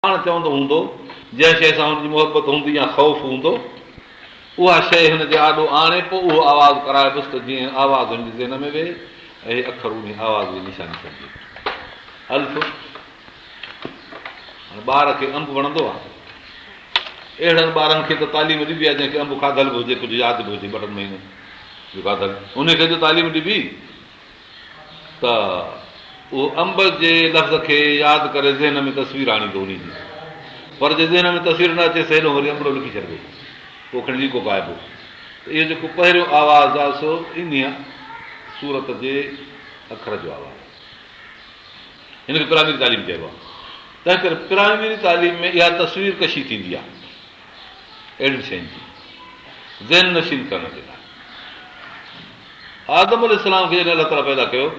پاڻ چوندو هوندو، جنهن شيء سان هن جي محبت هوندي يا خوف هوندو، اها شيء هن جي آڏو آڻي پوء اهو آواز ڪرائبس ته جيئن آواز هن جي ذهن ۾ ويهي ۽ هي اکر انهي آواز جي نشاني سمجهي. الف، هاڻي ٻار کي انب وڻندو آهي. اهڙن ٻارن کي ته تعليم ڏبي آهي جنهن کي انب کاڌل به هجي، ڪجهه ياد به هجي ٻه ٽن مهينن جو کاڌل، انهي کي جو تعليم ڏبي. ته اهو انب جي لفظ کي ياد ڪري ذهن ۾ تصوير آڻيندو انهي جي. پر جي ذهن ۾ تصوير نه اچيس ته هيڏو وري انبڙو لکي ڇڏبو پوء کڻي ليڪو پائبو ته اهو جيڪو پهريون آواز آهي سو انهيء سورت جي اکر جو آواز آهي. هن کي پرائمري تعليم چئبو آهي. تنهنڪري پرائمري تعليم ۾ اها تصوير ڪشي ٿيندي آهي. اهڙين شين جي ذهن نشين ڪرڻ جي لاء آدم عليه السلام کي جڏهن الله تعاليٰ پيدا ڪيو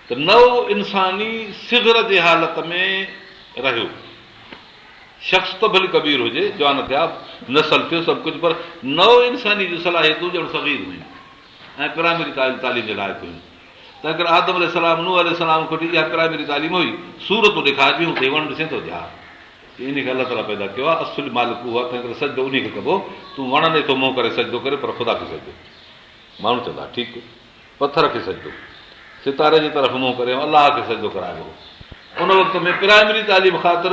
ته نوع انساني صغر جي حالت ۾ رهيو. شخص ته ڀلي ڪبير هجي، جوان ٿيا، نسل ٿيو، سڀ ڪجهه پر نوع انساني جون صلاحيتون ڄڻ صغير هيون ۽ پرائمري تعليم جي لائق هيون. تنهنڪري آدم عليه السلام، نوح عليه السلام کان وٺي اها پرائمري تعليم هئي. صورتون ڏيکاربيون هيون ته هي وڻ ڏسين ٿو؟ جي ها. چي انهي کي الله تعاليٰ پيدا ڪيو آهي، اصل مالڪ اهو آهي، تنهنڪري سجدو انهي کي ڪبو. تون وڻ ڏي ٿو منهن ڪري سجدو ڪرين پر خدا کي سجدو. ماڻهو چوندا ها ٺيڪ، پٿر کي سجدو، ستاري جي طرف منهن ڪري ۽ الله کي سجدو ڪرائبو هو. ان وقت ۾ پرائمري تعليم خاطر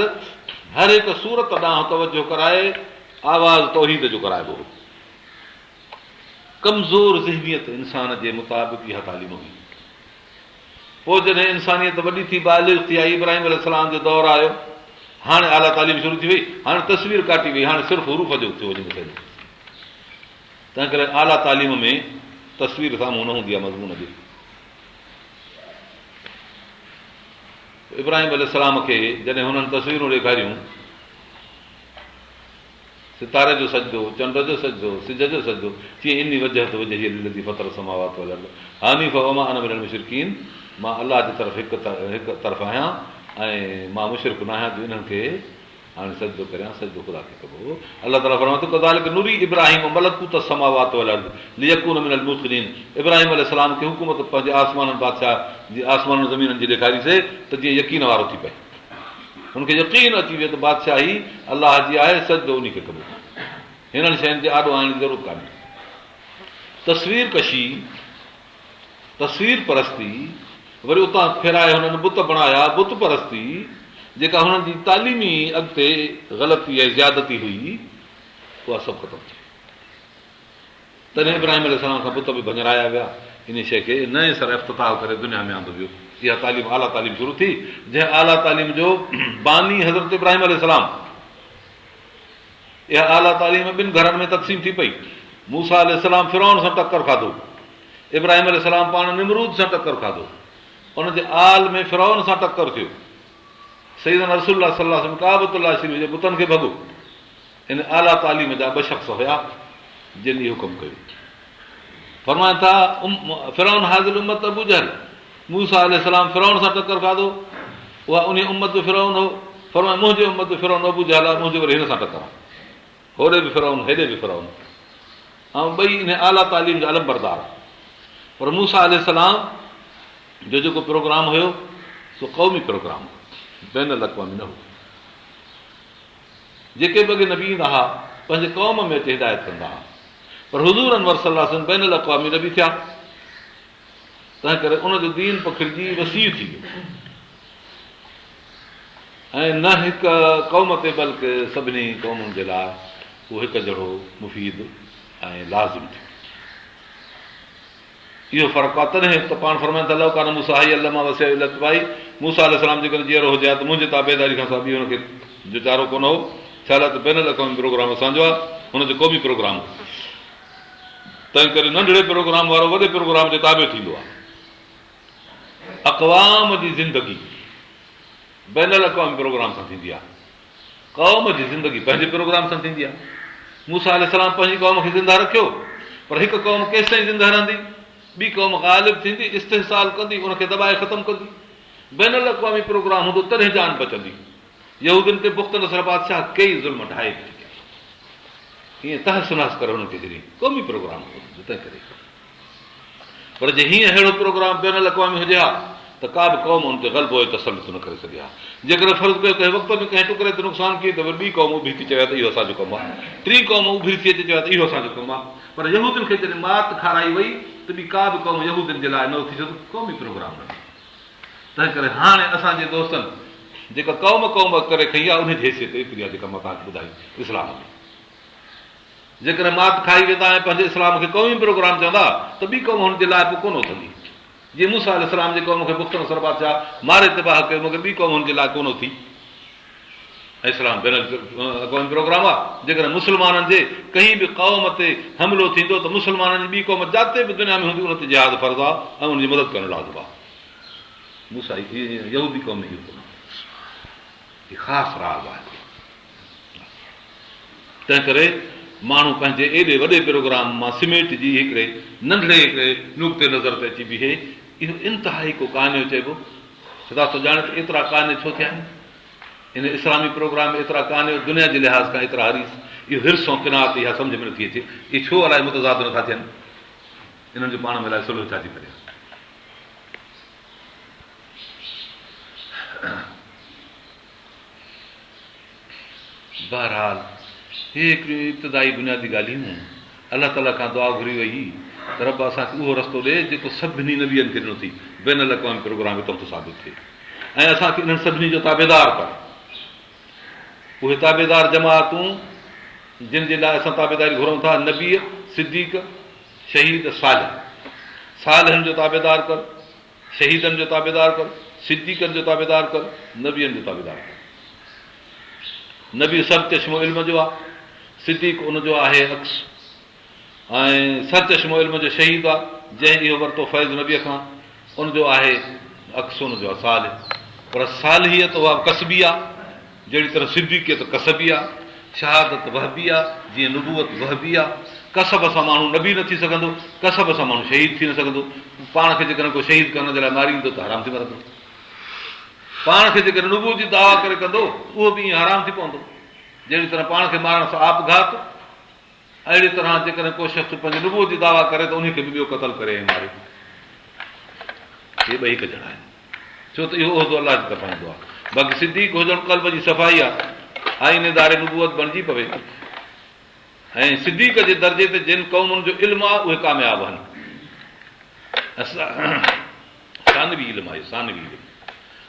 هر هڪ صورت ڏانهن توجهه ڪرائي آواز توحيد جو ڪرائبو هو. ڪمزور ذهنيت انسان جي مطابق اها تعليم هئي. پوء جڏهن انسانيت وڏي ٿي بالغ ٿي آئي ابراهيم عليه السلام جو دور آيو، هاڻي اعليٰ تعليم شروع ٿي وئي، هاڻي تصوير ڪاٽي وئي، هاڻي صرف حروف جو ٿيو وڃي مسئلو. تنهنڪري اعليٰ تعليم ۾ تصوير سامهون نه هوندي آهي مضمون جي. ابراهيم عليه السلام کي جڏهن هنن تصويرون ڏيکاريون، ستاري جو سجدو، چنڊ جو سجدو، سج جو سجدو، چيائين اني وجهت وجهي للذي فطر السماوات والارض حنيفا وما انا من المشرڪين مان الله جي طرف هڪ هڪ طرف آهيان ۽ مان مشرڪ ناهيان جو انهن کي هاڻي سجدو ڪريان، سجدو خدا کي ڪبو. الله تعاليٰ فرمائي ٿو، ڪذالڪ نري ابراهيم ملڪوت السماوات والارض ليڪون من الموقنين ابراهيم عليه السلام کي حڪومت پنهنجي آسمانن بادشاهه جي آسمانن زمينن جي ڏيکاريسي ته جيئن يقين وارو ٿي پئي. هن کي يقين اچي ويو ته بادشاهي الله جي آهي، سجدو انهي کي ڪبو. هنن شين جي آڏو آڻڻ جي ضرورت ڪانهي. تصوير ڪشي، تصوير پرستي، وري اتان ڦيرائي هنن بت بڻايا، بت پرستي، جيڪا هنن جي تعليمي اڳتي غلطي ۽ زيادتي هئي، اها سڀ ختم ٿي وئي. تڏهن ابراهيم عليه السلام کان بت به ڀڃرايا ويا. انهيء شيء کي نئين سر افتتاح ڪري دنيا ۾ آندو ويو. اها تعليم اعليٰ تعليم شروع ٿي، جنهن اعليٰ تعليم جو باني حضرت ابراهيم عليه السلام. اها اعليٰ تعليم ٻن گهرن ۾ تقسيم ٿي پئي. موسيٰ عليه السلام فرعون سان ٽڪر کاڌو. ابراهيم عليه السلام پاڻ نمرود سان ٽڪر کاڌو. ان جي آل ۾ فرعون سان ٽڪر ٿيو. سيدنا رسول الله صلي الله عليه وسلم ڪعبة الله شريف جي بتن کي ڀڳو. ان اعليٰ تعليم جا ٻه شخص هيا جن اهو ڪم ڪيو. فرمائن ٿا، فرعون هذه الامة ابو جهل، موسيٰ عليه السلام فرعون سان ٽڪر کاڌو، اها انهيء امت جو فرعون هو، فرمايو منهنجي امت جو فرعون ابو جهل آهي، منهنجو وري هن سان ٽڪر آهي. هوڏي به فرعون هيڏي به فرعون. ۽ ٻئي انهيء اعليٰ تعليم جا علمبردار. پر موسيٰ عليه السلام جو جيڪو پروگرام هيو سو قومي پروگرام هو، بين الاقوامي نه هو. جيڪي به اڳي نبي ايندا ها، پنهنجي قوم ۾ اچي هدايت ڪندا ها. پر حضور انور صلي الله عليه وسلم بين الاقوامي نبي ٿيا، تنهنڪري ان جو دين پکڙجي وسيع ٿي ويو ۽ نه هڪ قوم تي بلڪ سڀني قومن جي لاء اهو هڪ جهڙو مفيد ۽ لازم ٿيو. اهو فرق آهي تڏهن ته پاڻ فرمائن ٿا لو ڪان موسيٰ حيا لما وسعه الا اتباعي موسيٰ عليه السلام جيڪڏهن جيئرو هجي ها ته منهنجي تابعداري کان سواء ٻي هن کي جو چارو ڪونه هو ڇا لاء ته بين الاقوامي پروگرام اسان جو آهي هن جو قومي پروگرام هو تنهن ڪري ننڍڙي پروگرام وارو وڏي پروگرام جي تابع ٿيندو آهي اقوام جي زندگي بين الاقوامي پروگرام سان ٿيندي آهي قوم جي زندگي پنهنجي پروگرام سان ٿيندي آهي. موسيٰ عليه السلام پنهنجي قوم کي زنده رکيو، پر هڪ قوم ڪيستائين زنده رهندي؟ ٻي قوم غالب ٿيندي، استحصال ڪندي، ان کي دٻائي ختم ڪندي. بين الاقوامي پروگرام هوندو تڏهن جان بچندي. يهودين تي بخت نصر بادشاهه ڪيئي ظلم ڍائي به چڪيا. ائين تهس نهس ڪري هنن کي ڇڏيائين. قومي پروگرام هو تنهن ڪري. پر جي هيئن ههڙو پروگرام بين الاقوامي هجي ها ته ڪا به قوم ان تي غلبو ۽ تسلط نه ڪري سگهي ها. جيڪڏهن فرض ڪيو ڪنهن وقت ۾ ڪنهن ٽڪري تي نقصان ڪيئي ته وري ٻي قوم اڀري ٿي چوي ها ته اهو اسان جو ڪم آهي. ٽين قوم اڀري ٿي اچي چوي ها ته اهو اسان جو ڪم آهي. پر يهودين کي جڏهن مات کارائي وئي ته ٻي ڪا به قوم يهودين جي لاء نه اٿي ڇو ته قومي پروگرام نه هو. تنهنڪري هاڻي اسان جي دوستن جيڪا قوم قوم ڪري کنئي آهي انهي جي حيثيت ايتري آهي جيڪا مان توهان کي ٻڌائي اسلام ۾ جيڪڏهن مات کائي ويندا ۽ پنهنجي اسلام کي قومي پروگرام چوندا ته ٻي قوم هن جي لاء پوء ڪونه اٿندي. جيئن موسيٰ عليه السلام جي قوم کي بخت نصر بادشاهه ماري تباهه ڪيو مگر ٻي قوم هن جي لاء ڪونه اٿي. اسلام بين الاقوامي پروگرام آهي. جيڪڏهن مسلمانن جي ڪنهن به قوم تي حملو ٿيندو ته مسلمانن جي ٻي قوم جاتي به دنيا ۾ هوندي ان تي جهاد فرض آهي ۽ ان جي مدد ڪرڻ لازم آهي. موسيٰ يهودي قوم ۾ اهو ڪونه هو. هي خاص راز آهي. تنهنڪري ماڻهو پنهنجي ايڏي وڏي پروگرام مان سميٽجي هڪڙي ننڍڙي هڪڙي نقطي نظر تي اچي بيهي، اهو انتهائي ڪو قانع چئبو. خدا ٿو ڄاڻي ته ايترا قانع ڇو ٿيا آهن. ان اسلامي پروگرام ۾ ايترا قانع، دنيا جي لحاظ کان ايترا حريص، اهو حرص ۽ قناعت اها سمجهه ۾ نٿي اچي. اهي ڇو الائي متضاد نٿا ٿين؟ انهن جو پاڻ ۾ الائي صلح ڇا جي ڪري آهي؟ بهرحال هي هڪڙيون ابتدائي بنيادي ڳالهيون هيون. الله تعاليٰ کان دعا گهري وئي ته رب اسان کي اهو رستو ڏي جيڪو سڀني نبين کي ڏنو ٿي، بين الاقوامي پروگرام اتان ٿو ثابت ٿئي ۽ اسان کي انهن سڀني جو تابعدار ڪر. اهي تابعدار جماعتون جن جي لاء اسان تابعداري گهرون ٿا، نبي، صديق، شهيد، صالح. صالحن جو تابعدار ڪر. شهيدن جو تابعدار ڪر، صديقن جو تابعدار ڪر، نبين جو تابعدار ڪر. نبي سرچشمو علم جو آهي، صديق ان جو آهي عڪس ۽ سرچشمو علم جو شهيد آهي، جنهن اهو ورتو فيض نبيء کان، ان جو آهي عڪس ان جو آهي صالح. پر صالحيت اها ڪسبي آهي، جهڙي طرح صديقيت ڪسبي آ، شهادت وهبي آ، جيئن نبوت وهبي آ. ڪسب سان ماڻهو نبي نه ٿي سگهندو، ڪسب سان ماڻهو شهيد ٿي نه سگهندو. پاڻ کي جيڪڏهن ڪو شهيد ڪرڻ جي لاء ماريندو ته حرام ٿي مرندو. پاڻ کي جيڪڏهن نبوت جي دعويٰ ڪري ڪندو، اهو به ائين حرام ٿي پوندو. جهڙي طرح پاڻ کي مارڻ سان آپگهات، اهڙيء طرح جيڪڏهن ڪو شخص پنهنجي نبوت جي دعويٰ ڪري ته انهي کي به ٻيو قتل ڪري ۽ ماري. اهي ٻئي هڪ جهڙا آهن. ڇو ته اهو عهدو الله جي طرفان ايندو آهي. باقي صديق هجڻ قلب جي صفائي آهي، آئينه دار نبوت بڻجي پوي ۽ صديق جي درجي تي جن قومن جو علم آهي اهي ڪامياب آهن. ثانوي علم آهي ثانوي علم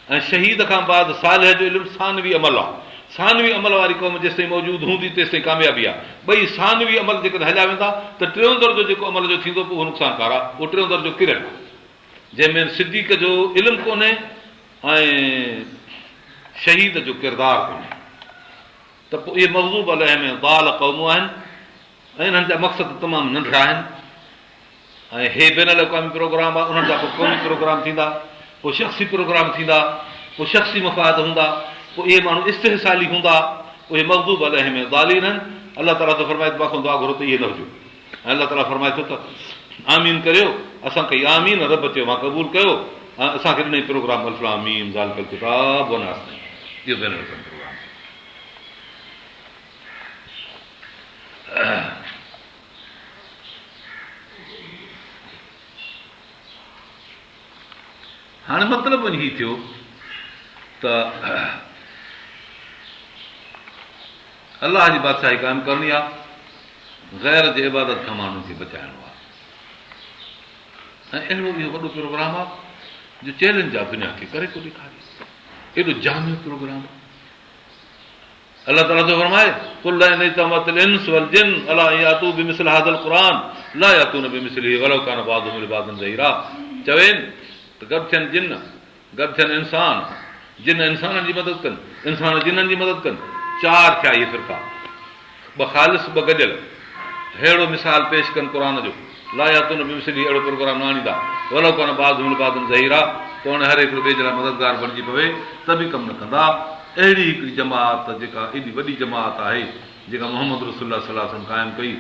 ۽ شهيد کان بعد صالح جو علم ثانوي عمل آهي. ثانوي عمل واري قوم جيستائين موجود هوندي تيستائين ڪاميابي آهي. ٻئي ثانوي عمل جيڪڏهن هليا ويندا ته ٽيون درجو جيڪو عمل جو ٿيندو پوء اهو نقصانڪار آهي. اهو ٽيون درجو ڪريل آهي. جنهن ۾ صديق جو علم ڪونهي ۽ شهيد جو ڪردار ڪونهي ته پوء اهي مغضوب عليهم ۽ ضال قومون آهن ۽ انهن جا مقصد تمام ننڍڙا آهن ۽ هي بين الاقوامي پروگرام آهي انهن جا پوء قومي پروگرام ٿيندا پوء شخصي پروگرام ٿيندا پوء شخصي مفاد هوندا پوء اهي ماڻهو استحصالي هوندا اهي مغضوب عليهم ۽ ضالين آهن الله تعاليٰ ٿو فرمائي ته مان کان دعا گهرو ته اهي نه هجو ۽ الله تعاليٰ فرمائي ٿو ته آمين ڪريو، اسان ڪئي آمين، رب چيو مان قبول ڪيو ۽ اسان کي ڏنئي پروگرام الف لام ميم ذالڪ الڪتاب وناس تائين اهو بين الاقوامي پروگرام ٿيو. هاڻي مطلب وڃي هي ٿيو ته الله جي بادشاهي قائم ڪرڻي آهي غير جي عبادت کان ماڻهن کي بچائڻو آهي ۽ اهڙو اهو وڏو پروگرام آهي جو چئلينج آهي دنيا کي ڪري ڪو ڏيکاري ايڏو جامع پروگرام الله تعاليٰ ٿو فرمائي قل لئن اجتمعت الانس والجن علي ان ياتوا بمثل هذا القرآن لا ياتون بمثله ولو ڪان بعضهم لبعض ظهيرا چوين ته گڏ ٿين جن گڏ ٿين انسان، جن انسانن جي مدد ڪن، انسان جنن جي مدد ڪن، چار ٿيا اهي فرقا، ٻه خالص ٻه گڏيل، ههڙو مثال پيش ڪن قرآن جو، لا ياتون بمثله اهڙو پروگرام نه آڻيندا، ولو ڪان بعضهم لبعض ظهيرا توڻي هر هڪڙو ٻئي جي لاء مددگار بڻجي پوي ته به ڪم نه ڪندا، اهڙي هڪڙي جماعت جيڪا ايڏي وڏي جماعت آهي جيڪا محمد رسول الله صلي الله عليه وسلم قائم ڪئي،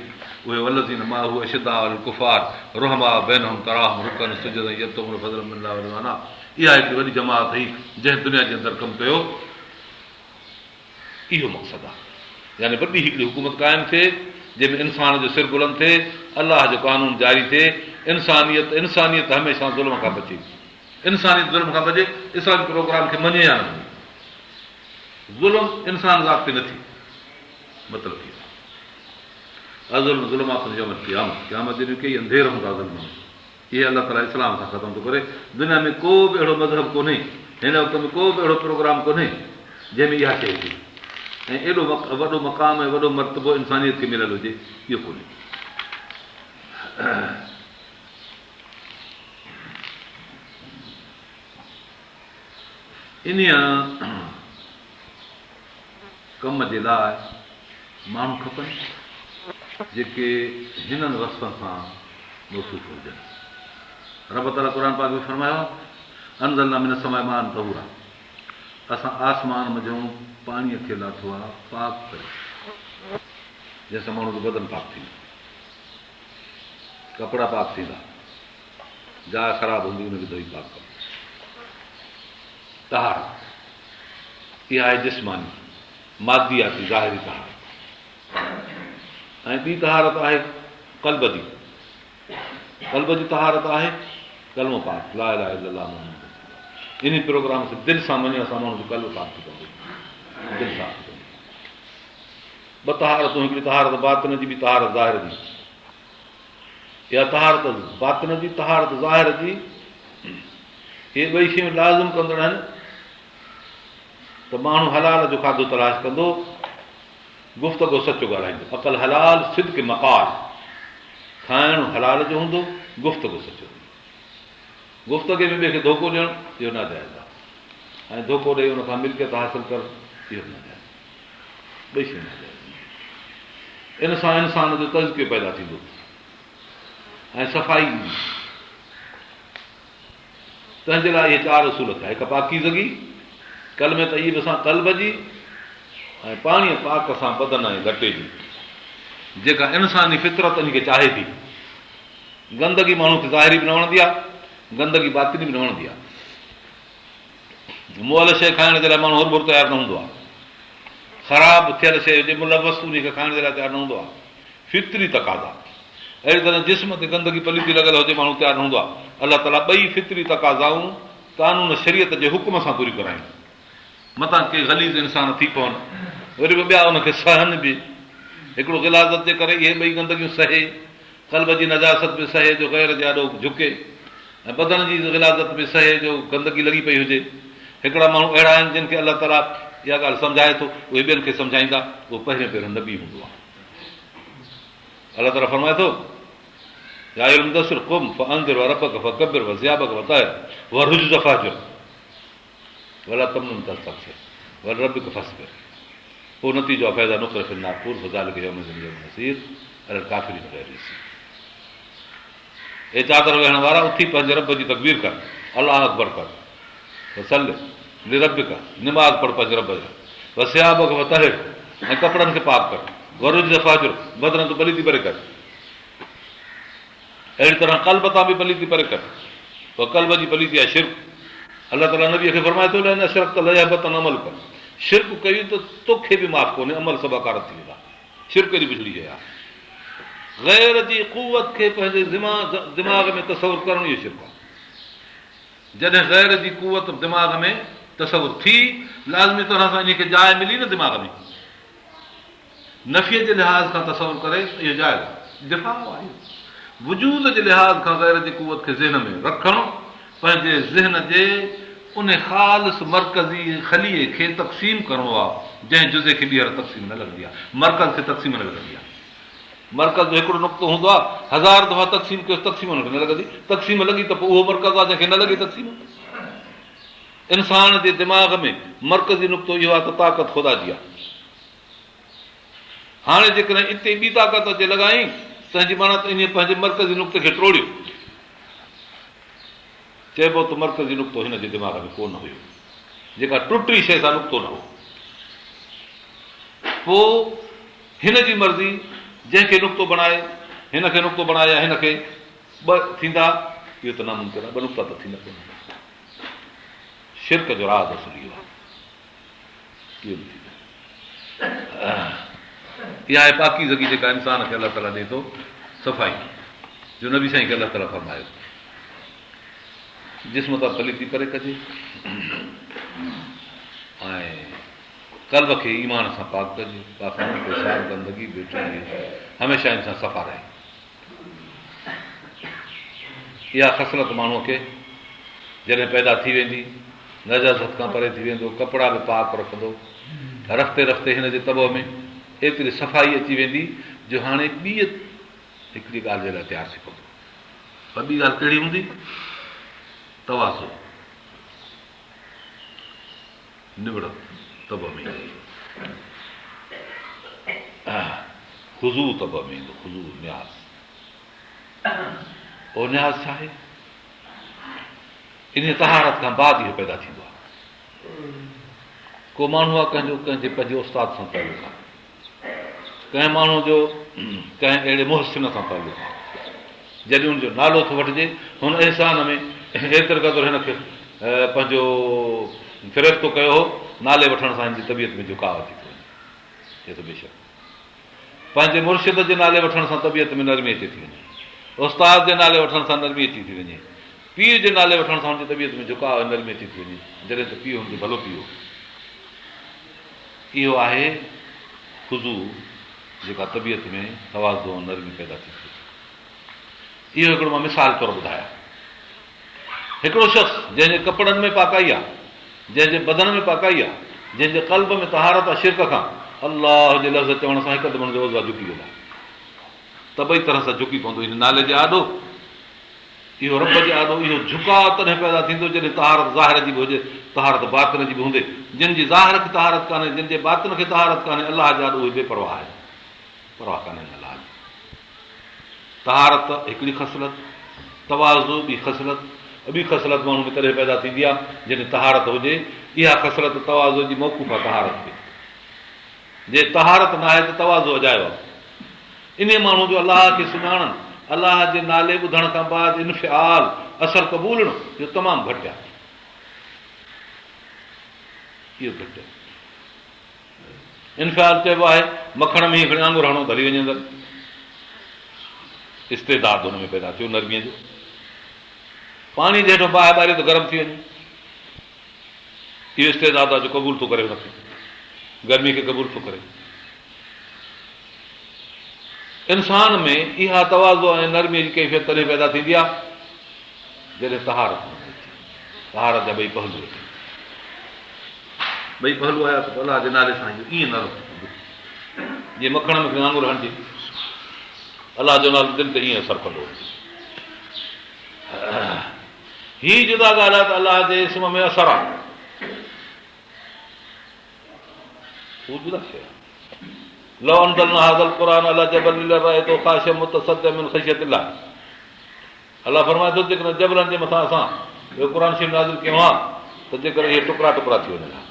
اهي والذين معه اشداء علي الڪفار رحماء بينهم تراهم رڪعا سجدا يبتغون فضلا من الله ورضوانا اها هڪڙي وڏي جماعت هئي جنهن دنيا جي اندر ڪم ڪيو. اهو مقصد آهي يعني وڏي هڪڙي حڪومت قائم ٿئي جنهن ۾ انسان جو سر بلند ٿئي، الله جو قانون جاري ٿئي، انسانيت انسانيت هميشه ظلم کان بچي. انسانيت ظلم کان بچي، اسلامي پروگرام کي مڃي يا نه مڃي. ظلم انسان ذات تي نه ٿئي. مطلب اهو آهي. الظلم ظلمات يوم القيامة، قيامت جي ڏينهن ڪيئي انڌير هوندا ظلم ۾. اهي الله تعاليٰ اسلام سان ختم ٿو ڪري. دنيا ۾ ڪو به اهڙو مذهب ڪونهي، هن وقت ۾ ڪو به اهڙو پروگرام ڪونهي، جنهن ۾ اها شيء هجي ۽ ايڏو وڏو مقام ۽ وڏو مرتبو انسانيت کي مليل هجي، اهو ڪونهي. انهيء ڪم جي لاء ماڻهو کپن، جيڪي هنن وصفن سان موصوف هجن. رب تعاليٰ قرآن پاڪ ۾ فرمايو آهي، انزلنا من السماء ماء طهورا اسان آسمان منجهئون پاڻيء کي لاٿو آهي پاڪ ڪري، جنهن سان ماڻهو جو بدن پاڪ ٿيندو، ڪپڙا پاڪ ٿيندا. جاء خراب هوندي ان کي ڌوئي پاڪ ڪبو. طهارت، اها آهي جسماني، مادياتي، ظاهري طهارت ۽ ٻي طهارت آهي قلب جي. قلب جي طهارت آهي ڪلمو پاڪ، لا اله الا الله محمد رسول الله. انهي پروگرام کي دل سان مڃڻ سان ماڻهو جو قلب پاڪ ٿي پوندو، دل صاف ٿي پوندي. ٻه طهارتون، هڪڙي طهارت باطن جي، ٻي طهارت ظاهر جي. اها طهارت باطن جي، طهارت ظاهر جي، اهي ٻئي شيون لازم ڪندڙ آهن ته ماڻهو حلال جو کاڌو تلاش ڪندو، گفتگو سچو ڳالهائيندو، اڪل حلال صدق مقال، کائڻ حلال جو هوندو، گفتگو سچو هوندو. گفتگي ۾ ٻئي کي ڌوڪو ڏيڻ اهو ناجائز آهي ۽ ڌوڪو ڏئي ان کان ملڪيت حاصل ڪرڻ اهو به ناجائز آهي. ٻئي شيون ناجائز آهن. ان سان انسان جو تزڪيو پيدا ٿيندو ۽ صفائي ايندي. تنهن جي لاء اهي چار اصول ٿيا، هڪ پاڪيزگي، ڪلمي طيب سان قلب جي ۽ پاڻيء پاڪ سان بدن ۽ لٽي جي، جيڪا انساني فطرت ان کي چاهي ٿي. گندگي ماڻهو کي ظاهري به نه وڻندي آهي، گندگي باطني به نه وڻندي آهي. مئل شيء کائڻ جي لاء ماڻهو هرڀر تيار نه هوندو آهي. خراب ٿيل شيء هجي، ملوث انهي کي کائڻ جي لاء تيار نه هوندو آهي. فطري تقاضا. اهڙي طرح جسم تي گندگي پليتي لڳل هجي ماڻهو تيار نه هوندو آهي. الله تعاليٰ ٻئي فطري تقاضائون قانون شريعت جي حڪم سان پوريون ڪرايون. متان ڪي غليظ انسان ٿي پون. وري به ٻيا ان کي سهن به. هڪڙو غلاظت جي ڪري اهي ٻئي گندگيون سهي. قلب جي نجاست به سهي جو غير جي آڏو جهڪي ۽ بدن جي غلاظت به سهي جو گندگي لڳي پئي هجي. هڪڙا ماڻهو اهڙا آهن جن کي الله تعاليٰ اها ڳالهه سمجهائي ٿو، اهي ٻين کي سمجهائيندا، اهو پهريون پهريون نبي هوندو آهي. الله تعاليٰ فرمائي ٿو، يا ايها المدثر قم فانذر وربک فڪبر وثيابک فطهر والرجز فاهجر. ولا تمنن تستڪثر ولربک فاصبر پوء نتيجو آهي فاذا نقر في الناقور فذلک يومئذ يوم عسير علي الڪافرين غير يسير اي چادر ويڙهڻ وارا اٿي پنهنجي رب جي تڪبير ڪر الله اڪبر ڪر فصل لربک نماز پڙھ پنهنجي رب جي وثيابک فطهر ۽ ڪپڙن کي پاڪ ڪر والرجز فاهجر بدن تان پليتي پري ڪر اهڙي طرح قلب تان به پليتي پري ڪر. پوء قلب جي پليتي آهي شرڪ. الله تعاليٰ نبيء کي فرمائي ٿو لئن اشرڪت ليحبطن عملک شرڪ ڪيئي ته توکي به معاف ڪونهي عمل سڀ اڪارت ٿي ويندا. شرڪ ايڏي بڇڙي شيء آهي. غير جي قوت کي پنهنجي دماغ ۾ تصور ڪرڻ اهو شرڪ آهي. جڏهن غير جي قوت دماغ ۾ تصور ٿي لازمي طرح سان انهي کي جاء ملي نه دماغ ۾. نفيء جي لحاظ کان تصور ڪري ته اهو جائز آهي. دفاع آهي. وجود جي لحاظ کان غير جي قوت کي ذهن ۾ رکڻ پنهنجي ذهن جي ان خالص مرڪزي خليي کي تقسيم ڪرڻو آهي، جنهن جزي کي ٻيهر تقسيم نه لڳندي آهي. مرڪز کي تقسيم نه لڳندي آهي. مرڪز جو هڪڙو نقطو هوندو آهي، هزار دفعا تقسيم ڪيوس تقسيم ان کي نه لڳندي. تقسيم لڳي ته پوء اهو مرڪز آهي جنهن کي نه لڳي تقسيم. انسان جي دماغ ۾ مرڪزي نقطو اهو آهي ته طاقت خدا جي آهي. هاڻي جيڪڏهن اتي ٻي طاقت اچي لڳائين، تنهن جي معنيٰ ته انهيء پنهنجي مرڪزي نقطي کي ٽوڙيو. چئبو ته مرڪزي نقطو هن جي دماغ ۾ ڪو نه هيو. جيڪا ٽٽي شيء سا نقطو نه هو. پوء هن جي مرضي جنهن کي نقطو بڻائي، هن کي نقطو بڻائي يا هن کي، ٻه ٿيندا، اهو ته ناممڪن آهي، ٻه نقطا ته ٿيندا ڪونه. شرڪ جو راز اصل اهو آهي. اهو به ٿيندو. اها آهي پاڪيزگي جيڪا انسان کي الله تعاليٰ ڏئي ٿو، صفائي جو نبي سائين کي الله تعاليٰ فرمايو. جسم تان پليتي پري ڪجي ۽ قلب کي ايمان سان پاڪ ڪجي، پاخانو، پيشاب، گندگي، بيٽري اهي هميشه انسان صفا رهي. اها خصلت ماڻهوء کي جڏهن پيدا ٿي ويندي، نجاست کان پري ٿي ويندو، ڪپڙا به پاڪ رکندو، رفتي رفتي هن جي طبع ۾ ايتري صفائي اچي ويندي جو هاڻي ٻيء هڪڙي ڳالهه جي لاء تيار ٿي پوندو. پر ٻي ڳالهه ڪهڙي هوندي؟ تواضع، نوڙت طبع ۾ ايندي. خضوع طبع ۾ ايندو، خضوع، نياز. اهو نياز ڇا آهي؟ انهيء طهارت کان بعد اهو پيدا ٿيندو آهي. ڪو ماڻهو آهي ڪنهن جو ڪنهن جي پنهنجي استاد سان تعلق آهي. ڪنهن ماڻهوء جو ڪنهن اهڙي محسن سان تعلق آهي، جڏهن ان جو نالو ٿو وٺجي، هن احسان ۾ ايتري قدر هن کي پنهنجو فريفتو ڪيو هو، نالي وٺڻ سان هن جي طبيعت ۾ جهڪاء اچي ٿو وڃي. چئي ٿو بيشڪ پنهنجي مرشد جي نالي وٺڻ سان طبيعت ۾ نرمي اچي ٿي وڃي، استاد جي نالي وٺڻ سان نرمي اچي ٿي وڃي، پيء جي نالي وٺڻ سان هن جي طبيعت ۾ جهڪاء ۽ نرمي اچي ٿي وڃي، جڏهن ته پيء هن جو ڀلو پيء هو. اهو آهي خضوع جيڪا طبيعت ۾ تواضع ۽ نرمي پيدا ٿي ٿئي. اهو هڪڙو مان مثال طور ٻڌايان. هڪڙو شخص جنهن جي ڪپڙن ۾ پاڪائي آهي، جنهن جي بدن ۾ پاڪائي آهي، جنهن جي قلب ۾ طهارت آهي شرڪ کان، الله جي لفظ چوڻ سان هڪدم هن جو عضوا جهڪي ويندا. طبعي طرح سان جهڪي پوندو ان نالي جي آڏو. اهو رب جي آڏو اهو جهڪاء تڏهن پيدا ٿيندو جڏهن طهارت ظاهر جي به هجي، طهارت باطن جي به هوندي. جن جي ظاهر کي طهارت ڪانهي، جن جي باطن کي طهارت ڪانهي، الله جي آڏو اهي بي پرواهه آهن. پرواهه ڪانهي الله جي. طهارت هڪڙي خصلت، تواضع ٻي خصلت، ٻي خصلت ماڻهو ۾ تڏهن پيدا ٿيندي آهي جڏهن طهارت هجي. اها خصلت تواضع جي موقوف آهي طهارت تي. جي طهارت ناهي ته تواضع اجايو آهي. انهيء ماڻهوء جو الله کي سڃاڻڻ، الله جي نالي ٻڌڻ کان بعد انفعال، اثر قبولڻ، اهو تمام گهٽ آهي. اهو گهٽ آهي. انفعال چئبو آهي، مکڻ ۾ هيئن کڻي آڱر هڻو ته هلي وڃي اندر. استعداد هن ۾ پيدا ٿيو نرميء جو. پاڻي جي هيٺان باهه ٻاريو ته گرم ٿي وڃي. اهو استعداد آهي جو قبول ٿو ڪري هن کي، گرمي کي قبول ٿو ڪري. انسان ۾ اها تواضع ۽ نرميء جي ڪيفيت تڏهن پيدا ٿيندي آهي جڏهن طهارت هن ۾ اچي. طهارت جا ٻئي پهلو اچن. ٻئي پهلو آيا ته پوء الله جي نالي سان اهو ائين نرم ٿي پوندو جيئن مکڻ ۾ کڻي آڱر هڻجي. الله جو نالو دل تي ائين اثر ڪندو هجي. هي جدا ڳالهه آهي ته الله جي اسم ۾ اثر آهي. هو جدا شيء آهي. لو انزلنا هذا القرآن علي جبل لرأيته خاشعا متصدعا من خشية الله الله فرمائي ٿو جيڪڏهن جبلن جي مٿان اسان اهو قرآن شريف نازل ڪيون ها ته جيڪر اهي ٽڪرا ٽڪرا ٿي وڃن ها.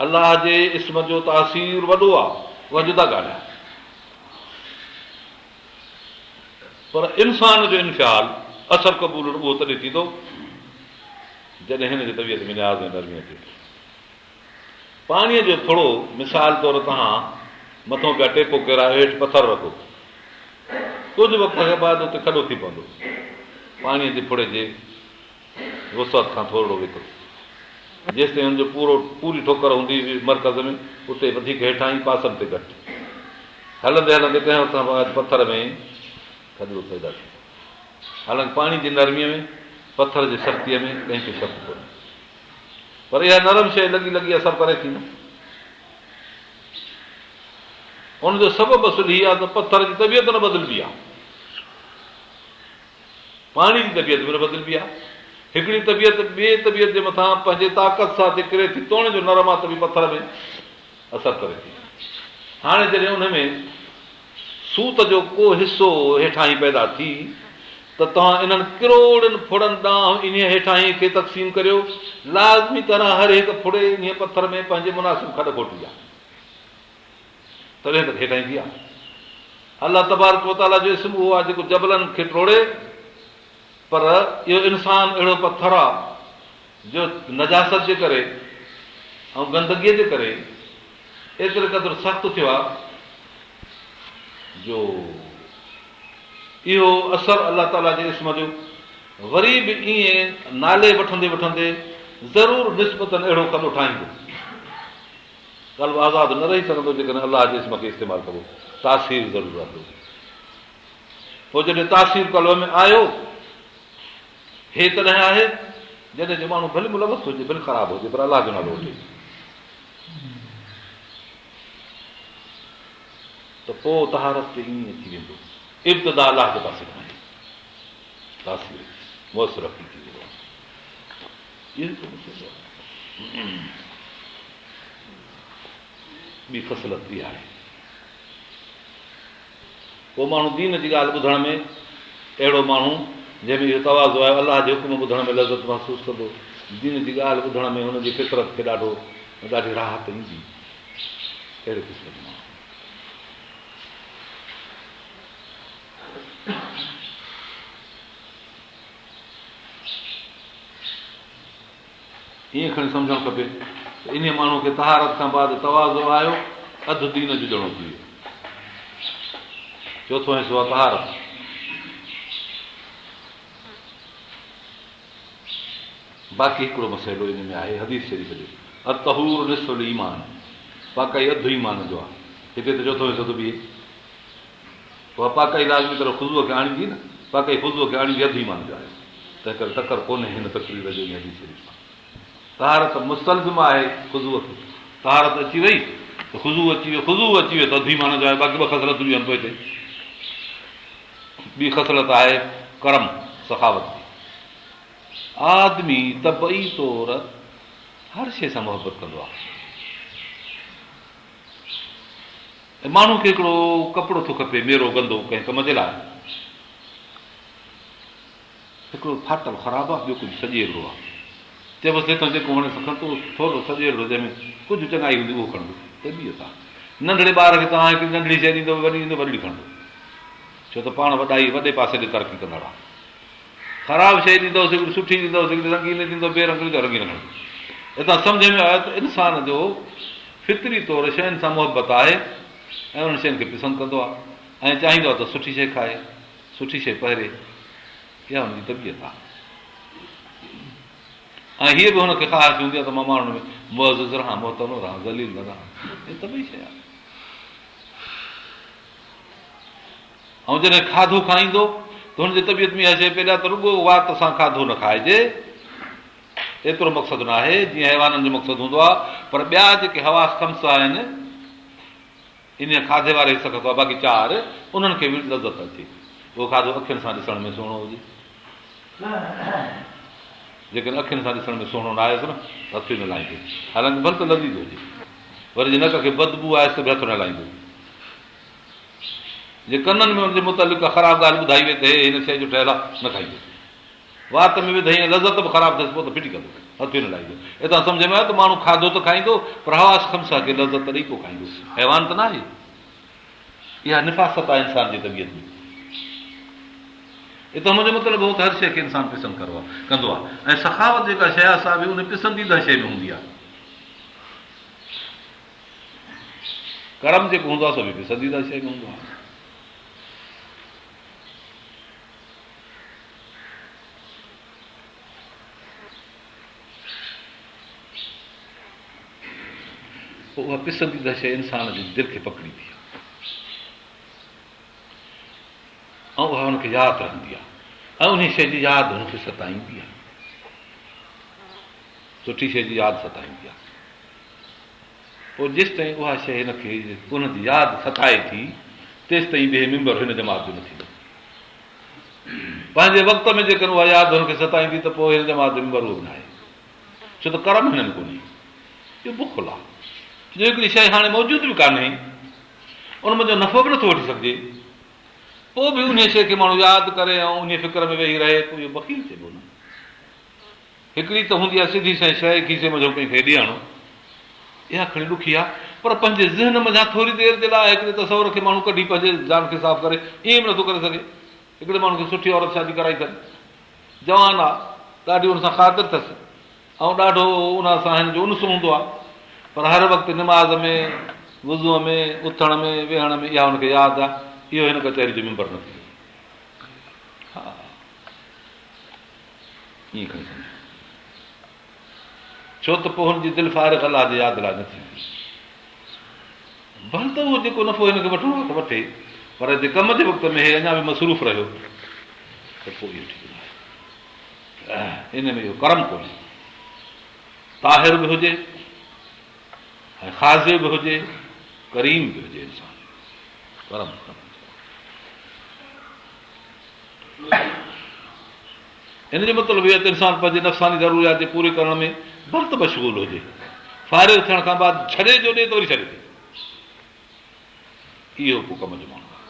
الله جي اسم جو تاثير وڏو آهي اها جدا ڳالهه آهي. پر انسان جو انفعال، اثر قبولڻ، اهو تڏهن ٿيندو جڏهن هن جي طبيعت ۾ نياز ۽ نرمي اچي ٿي. پاڻيء جو ڦڙو، مثال طور توهان مٿون پيا ٽيپو ڪيرايو هيٺ پٿر رکو. ڪجهه وقت کان بعد اتي کڏو ٿي پوندو. پاڻيء جي ڦڙي جي وسعت کان ٿورڙو ويڪرو. جيستائين ان جو پورو پوري ٺوڪر هوندي مرڪز ۾ اتي وڌيڪ هيٺاهين پاسن تي گهٽ. هلندي هلندي ڪنهن وقت کان بعد پٿر ۾ کڏڙو پيدا ٿيندو. حالانڪ پاڻي جي نرميء ۾ پٿر جي سختيء ۾ ڪنهن کي شڪ ڪونهي. پر اها نرم شيء لڳي لڳي اثر ڪري ٿي نه. ان جو سبب اصل هي آهي ته پٿر جي طبيعت نه بدلبي آهي. پاڻي جي طبيعت به نه بدلبي آهي. هڪڙي طبيعت ٻيء طبيعت جي مٿان پنهنجي طاقت سان ٿي ڪري ٿي توڻي جو نرم آهي ته به پٿر ۾ اثر ڪري ٿي. هاڻي جڏهن ان ۾ سوت جو ڪو حصو هيٺاهين پيدا ٿي ته توهان انهن ڪروڙين ڦڙن ڏانهن انهيء هيٺاهين کي تقسيم ڪريو. لازمي طرح هر هڪ ڦڙي انهيء پٿر ۾ پنهنجي مناسب کڏ کوٽي آهي. تڏهن ته هيٺاهين ٿي آهي. الله تبارڪ وتعاليٰ جو اسم اهو آهي جيڪو جبلن کي ٽوڙي، پر اهو انسان اهڙو پٿر آهي جو نجاست جي ڪري ۽ گندگيء جي ڪري ايتري قدر سخت ٿيو آهي جو اهو اثر الله تعاليٰ جي اسم جو وري به ائين نالي وٺندي وٺندي ضرور نسبتاً اهڙو کڏو ٺاهيندو. قلب آزاد نه رهي سگهندو جيڪڏهن الله جي اسم کي استعمال ڪبو. تاثير ضرور رهندو. پوء جڏهن تاثير قلب ۾ آيو، هي تڏهن آهي جڏهن جو ماڻهو ڀلي ملوث هجي، ڀلي خراب هجي پر الله جو نالو وٺي ته پوء طهارت تي ائين اچي ويندو. ابتدا الله جي پاسي کان آهي. تاثير مؤثر حقيقي هوندو آهي. اهو هڪ مسئلو آهي. ٻي خصلت اها آهي. پوء ماڻهو دين جي ڳالهه ٻڌڻ ۾ اهڙو ماڻهو جنهن ۾ اهو تواضع آهي الله جي حڪم ٻڌڻ ۾ لذت محسوس ڪندو. دين جي ڳالهه ٻڌڻ ۾ هن جي فطرت کي ڏاڍو ڏاڍي راحت ايندي. اهڙي قسم جو ماڻهو. ائين کڻي سمجهڻ کپي ته انهيء ماڻهوء کي طهارت کان بعد تواضع آيو، اڌ دين جو ڄڻو ٿي ويو. چوٿون حصو آهي طهارت. باقي هڪڙو مسئلو ان ۾ آهي حديث شريف جو الطهور نصف الايمان پاڪائي اڌ ايمان جو آهي. هتي ته چوٿون حصو ٿو بيهي. اها پاڪائي لازمي طرح خضوع کي آڻيندي نه، پاڪائي خضوع کي آڻيندي اڌ ايمان جو آهي، تنهنڪري ٽڪر ڪونهي هن تقرير جو انهي حديث شريف سان. طهارت مستلزم آهي خضوع کي، طهارت اچي وئي ته خضوع اچي ويو، خضوع اچي ويو ته اڌ ايمان جو آهي، باقي ٻه خصلتون به آهن پوئتي. ٻي خصلت آهي ڪرم، سخاوت جي. آدمي طبعي طور هر شيء سان محبت ڪندو آهي. ۽ ماڻهوء کي هڪڙو ڪپڙو ٿو کپي، ميرو گندو، ڪنهن ڪم جي لاء. هڪڙو ڦاٽل خراب آهي، ٻيو ڪجهه سڄيرڙو آهي. چئبس هتان جيڪو وڻيس کڻ ته اهو ٿورڙو سڄيرڙو جنهن ۾ ڪجهه چڱائي هوندي اهو کڻندو. طبيعت آهي. ننڍڙي ٻار کي توهان هڪڙي ننڍڙي شيء ڏيندؤ، وڏي ڏيندؤ، وڏڙي کڻندو. ڇو ته پاڻ وڏائي وڏي پاسي ڏي ترقي ڪندڙ آهي. خراب شيء ڏيندؤس، هڪڙي سٺي ڏيندؤس، هڪڙي رنگين ڏيندؤ، بي رنگ ڏيندؤ، رنگين کڻندو. هتان سمجهه ۾ آيو ته انسان جو فطري طور شين سان محبت آهي ۽ انهن شين کي پسند ڪندو آهي ۽ چاهيندو آهي ته سٺي شيء کائي، سٺي شيء پهري. اها هن جي طبيعت آهي. ۽ هيء به هن کي خواهش هوندي آهي ته مان ماڻهن ۾ معزز رهان، محترم رهان، ذليل نه رهان. اها طبعي شيء آهي. ۽ جڏهن کاڌو کائيندو ته هن جي طبيعت ۾ اها شيء پيل آهي ته رڳو وات سان کاڌو نه کائجي، ايترو مقصد نه آهي، جيئن حيوانن جو مقصد هوندو آهي، پر ٻيا جيڪي حواس خمسه آهن، انهيء کاڌي واري حصي کان سواء باقي چار، انهن کي به لذت اچي. اهو کاڌو اکين سان ڏسڻ ۾ سهڻو هجي. جيڪڏهن اکين سان ڏسڻ ۾ سهڻو نه آيس نه ته هٿ ئي نه لائيندو، حالانڪه ڀل ته لذيذ هجي. وري جي نڪ کي بدبوء آيس ته به هٿ نه لائيندو. جي ڪنن ۾ ان جي متعلق ڪا خراب ڳالهه ٻڌائي وئي ته هي هن شيء جو ٺهيل آهي، نه کائيندو. وات ۾ وڌائين ۽ لذت به خراب ٿيس پوء ته ڦٽي ڪندو، هٿ ئي نه لائيندو. اتان سمجهه ۾ آيو ته ماڻهو کاڌو ته کائيندو پر حواس خمسه کي لذت ڏئي پوء کائيندو. حيوان ته ناهي. اها نفاست آهي انسان جي طبيعت ۾. اتان منهنجو مطلب هو ته هر شيء کي انسان پسند ڪندو آهي ۽ سخاوت جيڪا شيء آهي سا به ان پسنديده شيء ۾ هوندي آهي. ڪرم جيڪو هوندو آهي سو به پسنديده شيء ۾ هوندو آهي. پوء اها پسنديده شيء انسان جي دل کي پڪڙيندي آهي ۽ اها هن کي ياد رهندي آهي ۽ ان شيء جي ياد هن کي ستائيندي آهي. سٺي شيء جي ياد ستائيندي آهي. پوء جيستائين اها شيء هن کي ان جي ياد ستائي ٿي، تيستائين به هي ميمبر هن جماعت جو نه ٿيندو. پنهنجي وقت ۾ جيڪڏهن اها ياد هن کي ستائيندي ته پوء هن جماعت جو ميمبر اهو به ناهي. ڇو ته ڪرم هن ۾ ڪونهي. اهو بخل آهي. جو هڪڙي شيء هاڻي موجود به ڪانهي، ان منجهان نفعو به نٿو وٺي سگهجي، پوء به انهيء شيء کي ماڻهو ياد ڪري ۽ انهيء فڪر ۾ ويهي رهي، پوء اهو بخيل چئبو نه. هڪڙي ته هوندي آهي سڌي سنئين شيء کيسي منجهان ڪنهن کي ڏيڻ، اها کڻي ڏکي آهي، پر پنهنجي ذهن منجهان ٿوري دير جي لاء هڪڙي تصور کي ماڻهو ڪڍي پنهنجي جان کي صاف ڪري، ائين به نٿو ڪري سگهي. هڪڙي ماڻهو کي سٺي عورت شادي ڪرائي اٿن، جوان آهي، ڏاڍي ان سان خاطر اٿس ۽ ڏاڍو ان سان هن جو انس هوندو آهي، پر هر وقت نماز ۾، وضوء ۾، اٿڻ ۾، ويهڻ ۾ اها هن کي ياد آهي، اهو هن ڪچهري جو ميمبر نه ٿيندو. ها. ائين کڻي سمجهو. ڇو ته پوء هن جي دل فارغ الله جي ياد لاء نه ٿيندي. ڀل ته اهو جيڪو نفعو هن کي وٺڻو آهي ته وٺي، پر جي ڪم جي وقت ۾ هي اڃا به مصروف رهيو ته پوء اهو ٺيڪ ناهي. ان ۾ اهو ڪرم ڪونهي. طاهر به هجي ۽ خاضع به هجي، ڪريم به هجي انسان. ڪرم ڪرم. ان جو مطلب اهو آهي ته انسان پنهنجي نفساني ضروريات جي پوري ڪرڻ ۾ ڀل ته مشغول هجي، فارغ ٿيڻ کان بعد ڇڏي جو ڏي ته وري ڇڏي ڏي. اهو پوء ڪم جو ماڻهو آهي.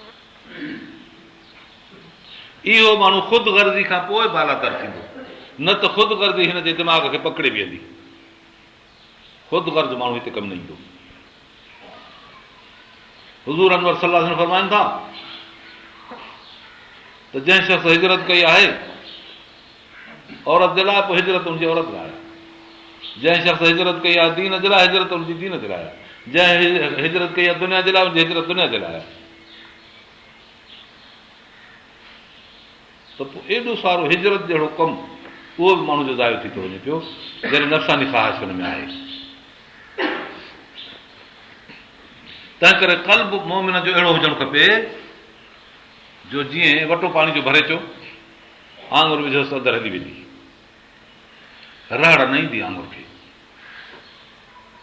اهو ماڻهو خود غرضي کان پوء بالاتر ٿيندو، نه ته خود غرضي هن جي دماغ کي پڪڙي بيهندي. خود غرض ماڻهو هتي ڪم نه ايندو. حضور انور صلي الله عليه وسلم فرمائن ٿا ته جنهن شخص هجرت ڪئي آهي عورت جي لاء پوء هجرت ان جي عورت لاء آهي. جنهن شخص هجرت ڪئي آهي دين جي لاء هجرت ان جي دين جي لاء آهي. جنهن هجرت ڪئي آهي دنيا جي لاء ان جي هجرت دنيا جي لاء آهي. ته پوء ايڏو سارو هجرت جهڙو ڪم اهو به ماڻهو جو ضايع ٿي ٿو وڃي پيو جڏهن نفساني خواهش هن ۾ آهي. تنهنڪري قلب مؤمن جو اهڙو هجڻ کپي جو جيئن وٽو پاڻي جو ڀري اچو آڱر وجهوس ته اندر هلي ويندي، رهڙ نه ايندي آڱر کي.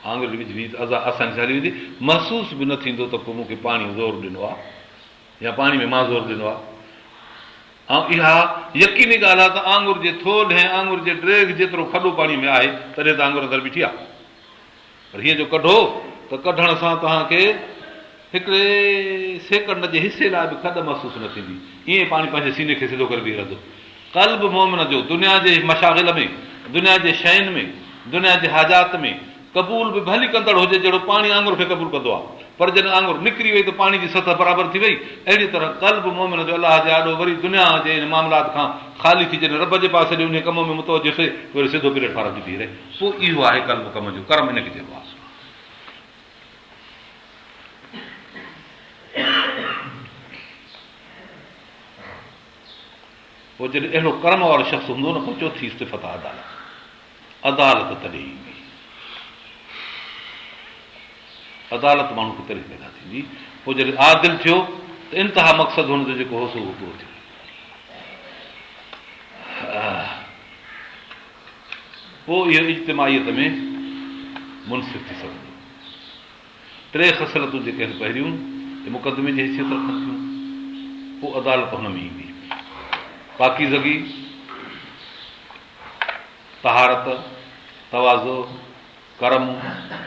آڱر وجهبي ته آساني سان هلي ويندي، محسوس به نه ٿيندو ته ڪو مون کي پاڻي زور ڏنو آهي. يا پاڻي ۾ مان زور ڏنو آهي ۽ اها يقيني ڳالهه آهي ته آڱر جي ٿولهه ۽ آڱر جي ڊيگهه جيترو کڏو پاڻي ۾ آهي تڏهن ته آڱر اندر بيٺي آهي پر هيئن جو ڪڍو ته ڪڍڻ سان توهان کي هڪڙي سيڪنڊ جي حصي لاء به کڏ محسوس نه ٿيندي ائين پاڻي پنهنجي سيني کي سڌو ڪري بيهي رهندو قلب مؤمن جو دنيا جي مشاغل ۾ دنيا جي شين ۾ دنيا جي حاجات ۾ قبول به ڀلي ڪندڙ هجي جهڙو پاڻي آڱر کي قبول ڪندو آهي پر جڏهن آڱر نڪري وئي ته پاڻي جي سطح برابر ٿي وئي اهڙيء طرح قلب مؤمن جو الله جي آڏو وري دنيا جي انهن معاملات کان خالي ٿي جڏهن رب جي پاسي ڏي انهيء ڪم ۾ متوجه ٿئي ته وري سڌو پليٽ فارم تي بيهي رهي پوء اهو آهي قلب ڪم جو ڪرم ان کي چئبو آهي. پوء جڏهن اهڙو ڪرم وارو شخص هوندو نه پوء چوٿين صفت آهي عدالت. عدالت تڏهن ايندي. عدالت ماڻهو کي تڏهن پيدا ٿيندي. پوء جڏهن عادل ٿيو ته انتها مقصد هن جو جيڪو هو سو اهو پورو ٿيو. پوء اهو اجتماعيت ۾ منصف ٿي سگهندو. ٽي خصلتون جيڪي آهن پهريون اهي مقدمي جي حيثيت رکن ٿيون، پوء عدالت هن ۾ ايندي. پاڪيزگي، طهارت، تواضع، ڪرم،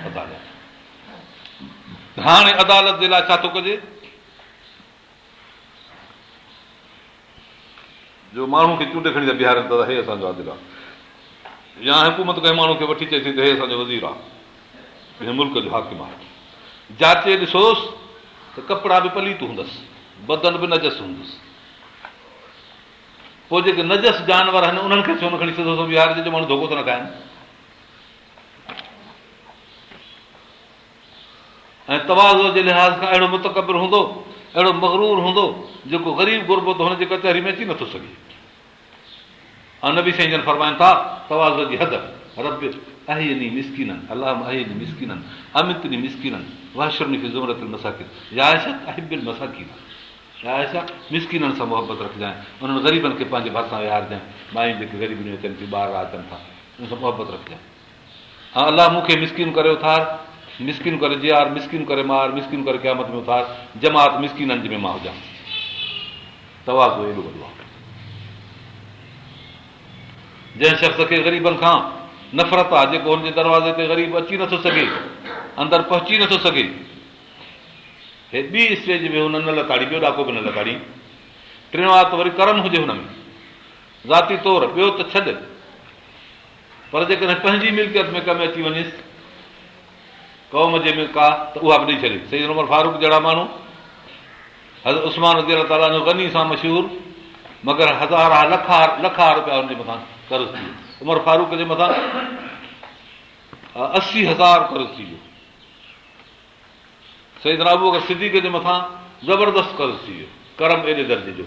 عدالت. هاڻي عدالت جي لاء ڇا ٿو ڪجي؟ جو ماڻهو کي چونڊي کڻي ٿا بيهارين ته هي اسان جو عادل آهي يا حڪومت ڪنهن ماڻهو کي وٺي چئي ٿي ته هي اسان جو وزير آهي هن ملڪ جو حاڪم آهي جاچي ڏسوس ته ڪپڙا به پليت هوندس بدن به نجس هوندس پوء جيڪي نجس جانور آهن انهن کي ڇو نه کڻي سڌو سنئون بيهارجي جو ماڻهو ڌوڪو ته نه کائن ۽ تواضع جي لحاظ کان اهڙو متڪبر هوندو، اهڙو مغرور هوندو، جيڪو غريب غربو ته هن جي ڪچهري ۾ اچي نٿو سگهي. ۽ نبي سائين جن فرمائن ٿا، تواضع جي حد، رب احيني مسڪينا، اللهم احيني مسڪينا، امتني مسڪينا، واحشرني في زمرة المساڪين، يا عائشه احب المساڪين، يا عائشه مسڪينن سان محبت رکجانء، انهن غريبن کي پنهنجي ڀرسان ويهارجانء، مايون جيڪي غريبڻيون اچن ٿيون، ٻارڙا اچن ٿا، انهن سان محبت رکجانء. ها الله مون کي مسڪين ڪري اٿار، مسڪين ڪري جيار، مسڪين ڪري مار، مسڪين ڪري قيامت ۾ اٿار، جماعت مسڪينن جي ۾ مان هجان. تواضع ايڏو وڏو آهي. جنهن شخص کي غريبن کان نفرت آهي، جيڪو هن جي دروازي تي غريب اچي نٿو سگهي، اندر پهچي نٿو سگهي، هي ٻي اسٽيج به هن نه لتاڙي، ٻيو ڏاڪو به نه لتاڙي. ٽيون آ ته وري ڪرم هجي هن ۾، ذاتي طور، ٻيو ته ڇڏ. پر جيڪڏهن پنهنجي ملڪيت ۾ ڪم اچي وڃيس، قوم جي ۾ ڪا، ته اها به ڏئي ڇڏي. سيدنا عمر فاروق جهڙا ماڻهو، حضرت عثمان رضي الله تعالٰي عنه غني سان مشهور، مگر هزارها لکها لکها رپيا هن جي مٿان قرض ٿي ويو. عمر فاروق جي مٿان 80,000 قرض ٿي ويو. سيدنا ابوبڪر صديق جي مٿان زبردست قرض ٿي ويو، ڪرم ايڏي درجي جو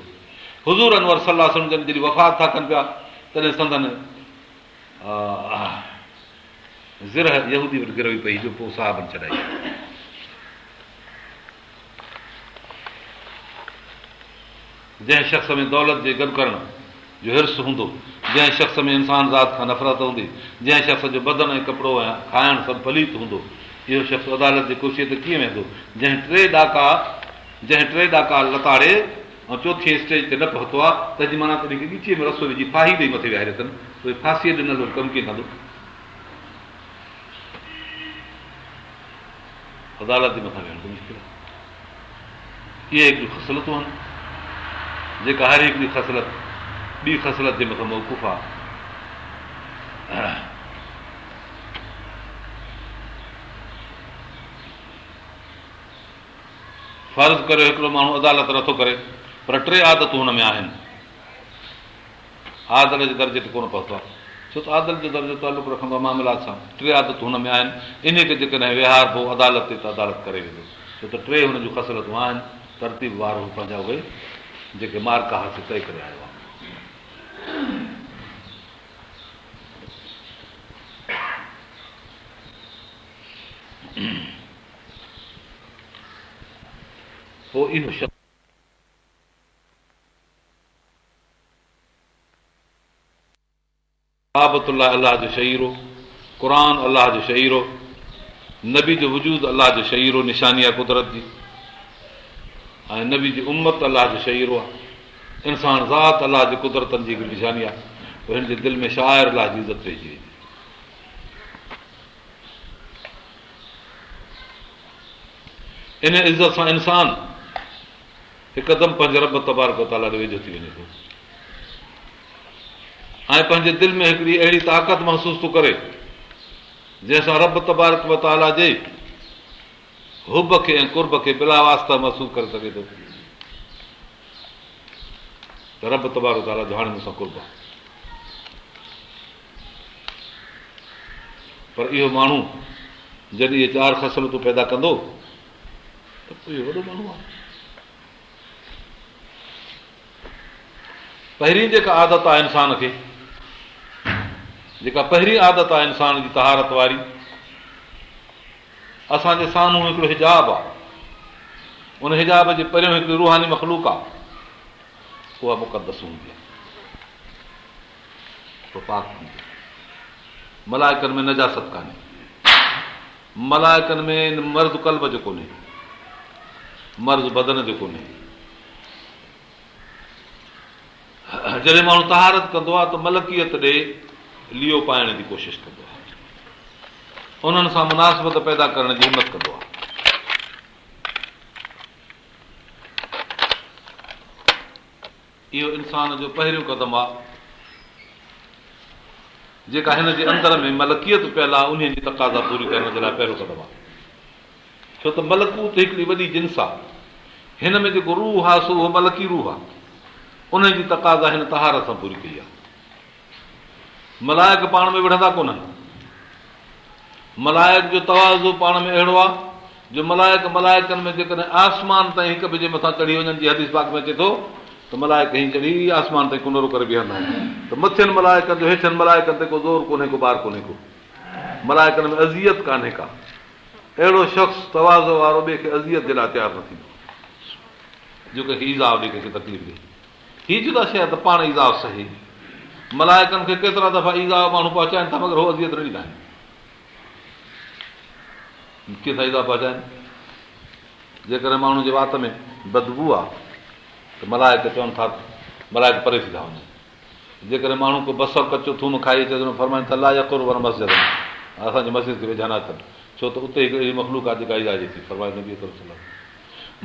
حضور انور صلي الله عليه وسلم جن جڏهن وفات ٿا ڪن پيا تڏهن سندن زرهه يهودي وٽ گروي پئي جو پوء صحابن ڇڏائي. جنهن شخص ۾ دولت جي گڏ ڪرڻ جو حرص هوندو، جنهن شخص ۾ انسان ذات کان نفرت هوندي، جنهن شخص جو بدن ۽ ڪپڙو ۽ کائڻ سڀ پليت هوندو، اهو شخص عدالت جي ڪرسيء تي ڪيئن ويهندو؟ جنهن ٽي ڏاڪا جنهن ٽي ڏاڪا لتاڙي ۽ چوٿين اسٽيج تي نه پهتو آ، تنهن جي معنيٰ ته ان کي ڳچيء ۾ رسو وجهي ڦاهي ڏئي مٿي ويهاريو اٿن، پوء ڦاسيء ڏنل وري ڪم ڪيئن ڪندو؟ عدالت جي مٿان ويهڻ ته مشڪل آهي. اهي هڪڙيون خصلتون آهن، جيڪا هر هڪڙي خصلت ٻي خصلت جي مٿان موقوف آهي. فرض ڪريو هڪڙو ماڻهو عدالت نٿو ڪري پر ٽي عادتون هن ۾ آهن. عادل جي درجي تي ڪونه پهتو آهي، ڇو ته عادل جو درجو تعلق رکندو آهي معاملات سان. ٽي عادتون هن ۾ آهن، انهيء کي جيڪڏهن ويهاربو عدالت تي ته عدالت ڪري ويندو، ڇو ته ٽي هن جون خصلتون آهن، ترتيب وار هو پنهنجا اهي جيڪي معرڪا سي طئي ڪري آيو آهي. پوء اهو شخص. ڪعبة الله الله جو شعيرو، قرآن الله جو شعيرو، نبي جو وجود الله جو شعيرو، نشاني آهي قدرت جي، ۽ نبي جي امت الله جو شعيرو آهي، انسان ذات الله جي قدرتن جي هڪڙي نشاني آهي، پوء هن جي دل ۾ شعائر الله جي عزت رهجي ويندي. ان عزت سان انسان هڪدم پنهنجي رب تبارڪ و تعاليٰ ڏي ويجهو ٿي وڃي ٿو ۽ پنهنجي دل ۾ هڪڙي اهڙي طاقت محسوس ٿو ڪري جنهن سان رب تبارڪ و تعاليٰ جي حب کي ۽ قرب کي بلا واسطه محسوس ڪري سگهي ٿو ته رب تبارڪ و تعاليٰ جو هاڻي مون سان قرب آهي. پر اهو ماڻهو جڏهن اهي چار خصلتون پيدا ڪندو ته پوء اهو وڏو ماڻهو آهي. پهرين جيڪا عادت آهي انسان کي، جيڪا پهرين عادت آهي انسان جي طهارت واري، اسان جي سامهون هڪڙو حجاب آهي، ان حجاب جي پريون هڪڙي روحاني مخلوق آهي، اها مقدس هوندي آهي. اها پاڪ هوندي آهي. ملائڪن ۾ نجاست ڪانهي. ملائڪن ۾ مرض قلب جو ڪونهي. مرض بدن جو ڪونهي. جڏهن ماڻهو طهارت ڪندو آهي ته ملڪيت ڏي ليئو پائڻ جي ڪوشش ڪندو آهي. انهن سان مناسبت پيدا ڪرڻ جي همت ڪندو آهي. اهو انسان جو پهريون قدم آ، جيڪا هن جي اندر ۾ ملڪيت پيل آ، انهيء جي تقاضا پوري ڪرڻ جي لاء پهريون قدم آ. ڇو ته ملڪوت هڪڙي وڏي جنس آ. هن ۾ جيڪو روح آ، سو اهو ملڪي روح آ. انهيء جي تقاضا هن طهارت سان پوري ڪئي آ. ملائڪ پاڻ ۾ وڙهندا ڪونهن. ملائڪ جو تواضع پاڻ ۾ اهڙو آهي جو ملائڪ ملائڪن ۾ جيڪڏهن آسمان تائين هڪ ٻئي جي مٿان چڙهي وڃن جيئن حديث پاڪ ۾ اچي ٿو ته ملائڪ هيئن چڙهي آسمان تائين ڪنرو ڪري بيهندا آهن ته مٿين ملائڪن جو هيٺين ملائڪن تي ڪو زور ڪونهي ڪو بار ڪونهي ڪو ملائڪن ۾ اذيت ڪانهي ڪا اهڙو شخص تواضع وارو ٻئي کي اذيت جي لاء تيار نه ٿيندو جو ڪنهن کي ايذاء ڏي ڪنهن کي تڪليف ڏي هي جدا شيء آهي ته پاڻ ايذاء سهي. ملائڪن کي ڪيترا دفعا ايذاء ماڻهو پهچائن ٿا مگر هو اذيت نه ڏيندا آهن. ڪيئن ٿا ايذاء پهچائن؟ جيڪڏهن ماڻهو جي وات ۾ بدبوء آهي ته ملائڪ چون ٿا ملائڪ پري ٿي ٿا وڃن. جيڪڏهن ماڻهو ڪو بصر ڪچو ٿوم کائي اچي ته فرمائن ٿا لا يقربن مسجدنا اسان جي مسجد کي ويجها نه اچن ڇو ته اتي هڪ اهڙي مخلوق آهي جيڪا ايذائجي ٿي فرمايو نبي اڪرم صلي الله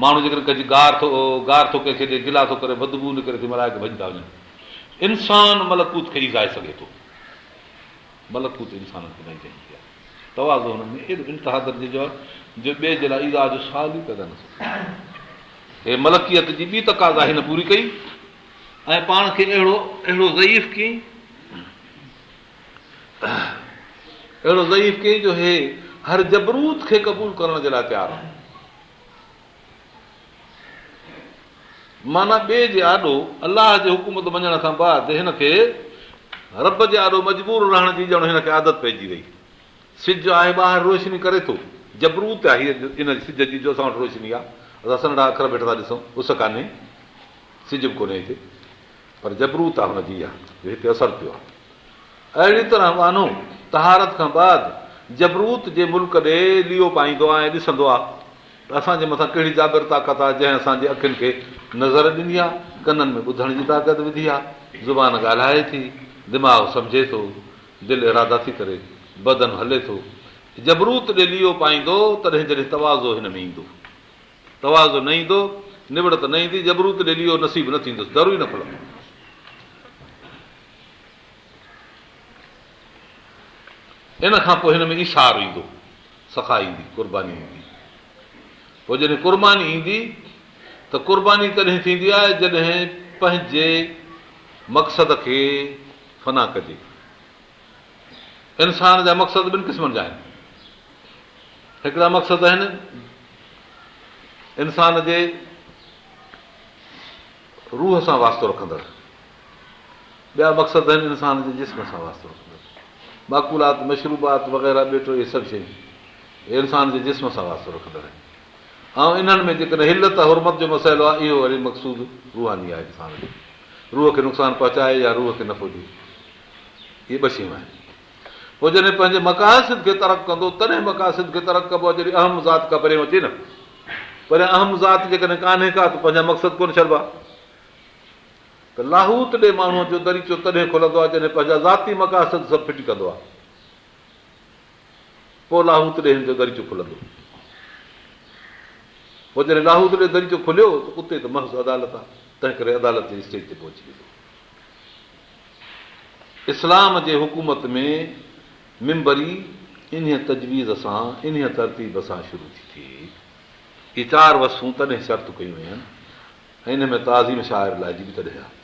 ماڻهو جيڪڏهن ڪنهن جي گار ٿو گار ٿو ڪنهن کي ڏئي گلا ٿو ڪري بدبوء نڪري ٿي ملائڪ ڀڄي ٿا وڃن. انسان ملڪوت کي ايذائي سگهي ٿو. ملڪوت انسانن کي نه ايذائيندي آهي. تواضع هنن ۾ ايڏو انتها درجي جو آهي جو ٻئي جي لاء ايذاء جو سوال ئي پيدا نه ٿو ٿئي. هي ملڪيت جي ٻي تقاضا هن پوري ڪئي ۽ پاڻ کي اهڙو اهڙو ضعيف ڪيائين اهڙو ضعيف ڪيائين جو هي هر جبروت کي قبول ڪرڻ جي لاء تيار آهي. معنيٰ ٻئي جي آڏو الله جي حڪومت مڃڻ کان بعد هن کي رب جي آڏو مجبور رهڻ جي ڄڻ هن کي عادت پئجي وئي. سج آهي ٻاهر روشني ڪري ٿو. جبروت آهي ان سج جي جو اسان وٽ روشني آهي. اسان سنهڙا اکر ويٺا ٿا ڏسون. اس ڪانهي. سج به ڪونهي هتي. پر جبروت آهي هن جي اها جو هتي اثر پيو آهي. اهڙي طرح ٻانهو طهارت کان بعد جبروت جي ملڪ ڏي ليئو پائيندو آهي ۽ ڏسندو آهي ته اسان جي مٿان ڪهڙي جابر طاقت آهي جنهن اسان جي اکين کي نظر ڏني آهي، ڪنن ۾ ٻڌڻ جي طاقت وڌي آهي، زبان ڳالهائي ٿي، دماغ سمجهي ٿو، دل ارادا ٿي ڪري، بدن هلي ٿو. جبروت ڏي ليئو پائيندو تڏهن جڏهن تواضع هن ۾ ايندو. تواضع نه ايندو، نوڙت نه ايندي، جبروت ڏي ليئو نصيب نه ٿيندس، در ئي نه کلندو. ان کان پوء هن ۾ ايثار ايندو، سخا ايندي، قرباني ايندي. پوء جڏهن قرباني ايندي ته قرباني تڏهن ٿيندي آهي جڏهن پنهنجي مقصد کي فنا ڪجي. انسان جا مقصد ٻن قسمن جا آهن. هڪڙا مقصد آهن انسان جي روح سان واسطو رکندڙ. ٻيا مقصد آهن انسان جي جسم سان واسطو رکندڙ. ماڪولات، مشروبات وغيره ٻيو ٽيو اهي سڀ شيون اهي انسان جي جسم سان واسطو رکندڙ آهن ۽ انهن ۾ جيڪڏهن حلت حرمت جو مسئلو آهي اهو وري مقصود روحاني آهي انسان جو روح کي نقصان پهچائي يا روح کي نفعو ڏئي اهي ٻه شيون آهن. پوء جڏهن پنهنجي مقاصد کي ترڪ ڪندو تڏهن مقاصد کي ترڪ ڪبو آهي جڏهن اهم ذات کان پريون اچي نه پر اهم ذات جيڪڏهن ڪانهي ڪا ته پنهنجا مقصد ڪونه ڇڏبا. ته لاهوت ڏي ماڻهوء جو دريچو تڏهن کلندو آهي جڏهن پنهنجا ذاتي مقاصد سڀ ڦٽي ڪندو آهي. پوء لاهوت ڏي هن جو دريچو کلندو. پوء جڏهن لاهوت ڏي دريچو کليو ته اتي ته محض عدالت آهي، تنهنڪري عدالت جي اسٽيج تي پهچي ويندو. اسلام جي حڪومت ۾ منبري انهيء تجويز سان، انهيء ترتيب سان شروع ٿي ٿئي. اهي چار وصفون تڏهن شرط ڪيون ويون آهن. ۽ ان ۾ تعظيم شعائر الله جي به تڏهن آهي.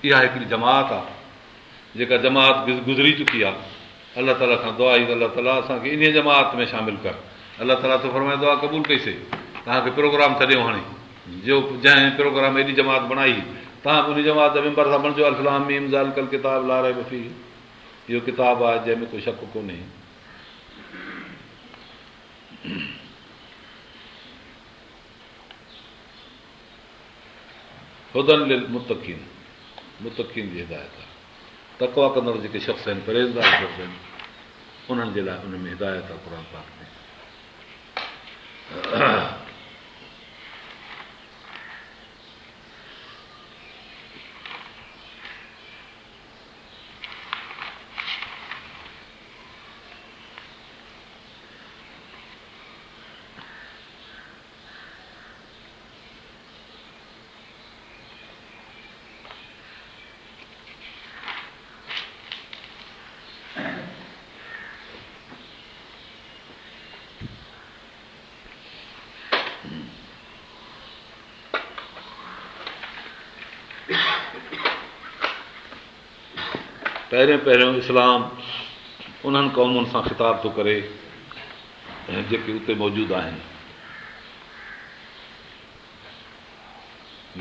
اها هڪڙي جماعت آهي جيڪا جماعت گذري چڪي آهي الله تعاليٰ کان دعا آهي ته الله تعاليٰ اسان کي انهيء جماعت ۾ شامل ڪر الله تعاليٰ ٿو فرمائي دعا قبول ڪئي سي توهان کي پروگرام ٿا ڏيون هاڻي جو جنهن پروگرام ايڏي جماعت بڻائي، توهان به انهي جماعت جا ميمبر ٿا بڻجو الف لام ميم ذالڪ الڪتاب لا ريب فيه اهو ڪتاب آهي جنهن ۾ ڪو شڪ ڪونهي. هدي للمتقين متقين جي هدايت آهي تقويٰ ڪندڙ جيڪي شخص آهن پرهيزگار شخص آهن انهن جي لاء ان ۾ هدايت آهي قرآن پاڪ ۾. پهريون پهريون اسلام انهن قومن سان خطاب ٿو ڪري جيڪي اتي موجود آهن.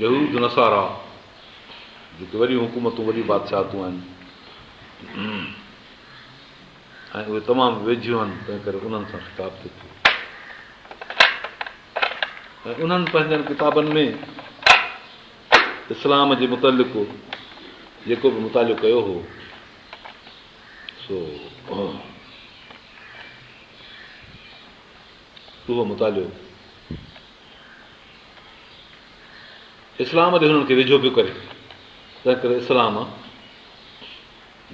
يهود نصارا جيڪي وڏيون حڪومتون وڏيون بادشاهتون آهن ۽ اهي تمام ويجهيون آهن تنهن ڪري انهن سان خطاب ٿو ٿئي ۽ انهن پنهنجن ڪتابن ۾ اسلام جي متعلق جيڪو به مطالعو ڪيو هو سو اهو مطالعو اسلام ڏي هنن کي ويجهو پيو ڪري تنهن ڪري اسلام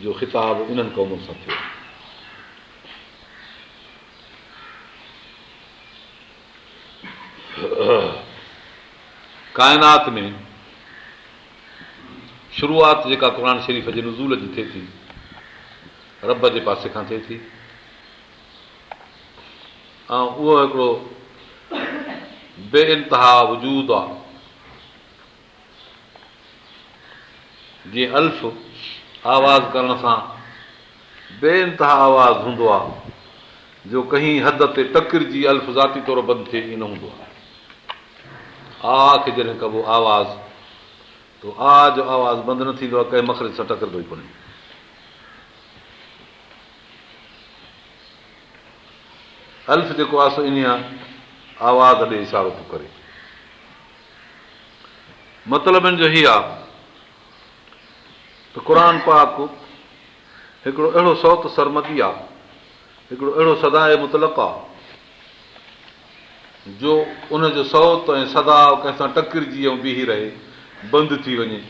جو خطاب انهن قومن سان ٿيو. ڪائنات ۾ شروعات جيڪا قرآن شريف جي نزول جي ٿئي ٿي رب جي پاسي کان ٿئي ٿي ۽ اهو هڪڙو بي انتها وجود آهي جيئن الف آواز ڪرڻ سان بي انتها آواز هوندو آ، جو ڪنهين حد تي ٽڪرجي الف ذاتي طور بند ٿئي ائين نه هوندو آ. آ کي جڏهن ڪبو آواز ته آ جو آواز بند نه ٿيندو آ، ڪنهن مخرج سان ٽڪرندو ئي ڪونهي. الف جيڪو آ سو انهيء آواز ڏي اشارو ٿو ڪري. مطلب ان جو هي آ ته قرآن پاڪ هڪڙو اهڙو صوت سرمدي آ، هڪڙو اهڙو صداء مطلق آ، جو ان جو صوت ۽ صدا ڪنهن سان ٽڪرجي ۽ بيهي رهي، بند ٿي وڃي،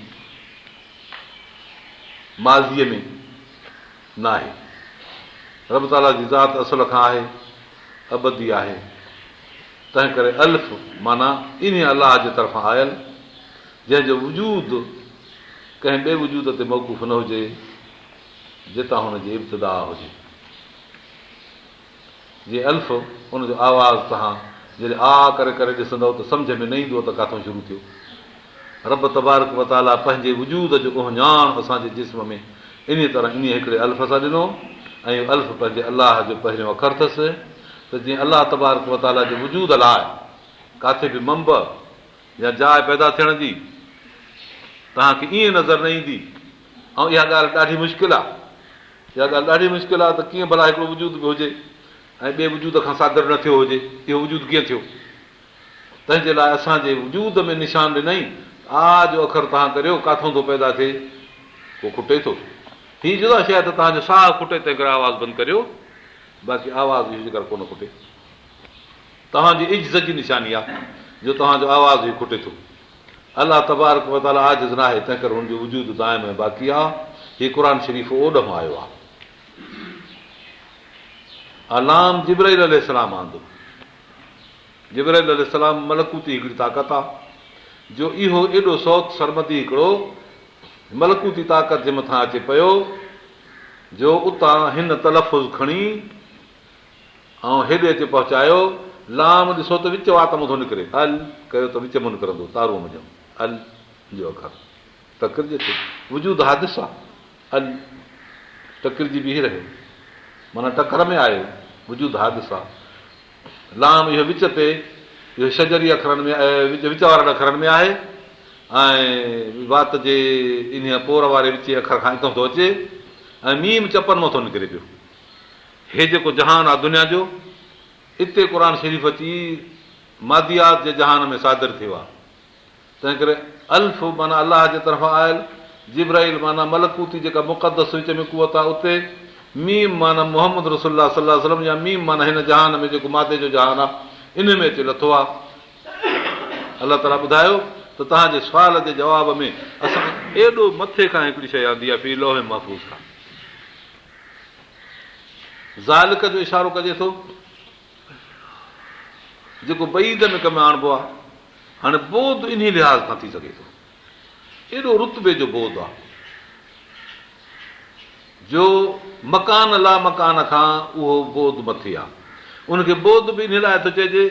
ماضيء ۾ ناهي. رب تعاليٰ جي ذات اصل کان آهي، ابدي آهي. تنهنڪري الف معنيٰ انهيء الله جي طرفان آيل، جنهن جو وجود ڪنهن ٻئي وجود تي موقوف نه هجي، جتان هن جي ابتدا هجي. جيئن الف، ان جو آواز توهان جڏهن آ ڪري ڪري ڏسندؤ ته سمجهه ۾ نه ايندو ته ڪاٿئون شروع ٿيو. رب تبارڪ و تعاليٰ پنهنجي وجود جو اهڃاڻ اسان جي جسم ۾ انهيء طرح انهيء هڪڙي الف سان ڏنو ۽ اهو الف پنهنجي الله جو پهريون اکر اٿس ته جيئن الله تبارڪ و تعاليٰ جي وجود لاء ڪاٿي به منبع يا جاء پيدا ٿيڻ جي توهان کي ائين نظر نه ايندي ۽ اها ڳالهه ڏاڍي مشڪل آهي اها ڳالهه ڏاڍي مشڪل آهي ته ڪيئن ڀلا هڪڙو وجود به هجي ۽ ٻئي وجود کان صادر نه ٿيو هجي اهو وجود ڪيئن ٿيو؟ تنهن جي لاء اسان جي وجود ۾ نشان ڏنائين ته آ جو اکر توهان ڪريو ڪاٿئون ٿو پيدا ٿئي؟ ڪو کٽي ٿو؟ هي جدا شيء آهي ته توهان جو ساهه کٽي تنهن ڪري آواز بند ڪريو، باقي آواز اهو جيڪر ڪونه کٽي. توهان جي عجز جي نشاني آهي جو توهان جو آواز هي کٽي ٿو. الله تبارڪ وتعاليٰ عاجز ناهي تنهن ڪري هن جو وجود دائم ۽ باقي آهي. هي قرآن شريف اوڏهون آيو آهي. لام جبرائيل عليه السلام آندو. جبرائيل عليه السلام ملڪوتي هڪڙي طاقت آ، جو اهو ايڏو صوت سرمدي هڪڙو ملڪوتي طاقت جي مٿان اچي پيو، جو اتان هن تلفظ کڻي ۽ هيڏي اچي پهچايو، لام ڏسو ته وچ وات مان ٿو نڪري، ال ڪيو ته وچ مان نڪرندو، تارونء منجهان ال جو اکر ٽڪرجي ٿو، وجود حادث آ. ال ٽڪرجي بيهي رهيو، معنيٰ ٽڪر ۾ آيو، وجود حادث آ. لام اهو وچ تي، اهو شجري اکرن ۾ وچ وارن اکرن ۾ آهي ۽ وات جي انهيء پور واري وچين اکر کان اتان ٿو اچي ۽ ميم چپن مان ٿو نڪري پيو. هي جيڪو جهان آ دنيا جو، اتي قرآن شريف اچي ماديات جي جهان ۾ صادر ٿيو آ. تنهنڪري الف معنيٰ الله جي طرفان آيل، جبرائيل معنيٰ ملڪوتي جيڪا مقدس وچ ۾ قوت آهي اتي، ميم معنيٰ محمد رسول الله صلي الله عليه وسلم يا ميم معنيٰ هن جهان ۾ جيڪو مادي جو جهان آهي ان ۾ اچي لٿو آهي. الله تعاليٰ ٻڌايو ته توهان جي سوال جي جواب ۾ اسان ايڏو مٿي کان هڪڙي شيء آندي آهي في لوح محفوظ کان ذالڪ جو اشارو ڪجي ٿو. جيڪو بعيد ۾ ڪم آڻبو آهي. هاڻي بعد انهي لحاظ کان ٿي سگهي ٿو. ايڏو رتبي جو بعد آهي جو مڪان لا مڪان کان اهو بعد مٿي آهي. ان کي بعد به انهي لاء ٿو چئجي،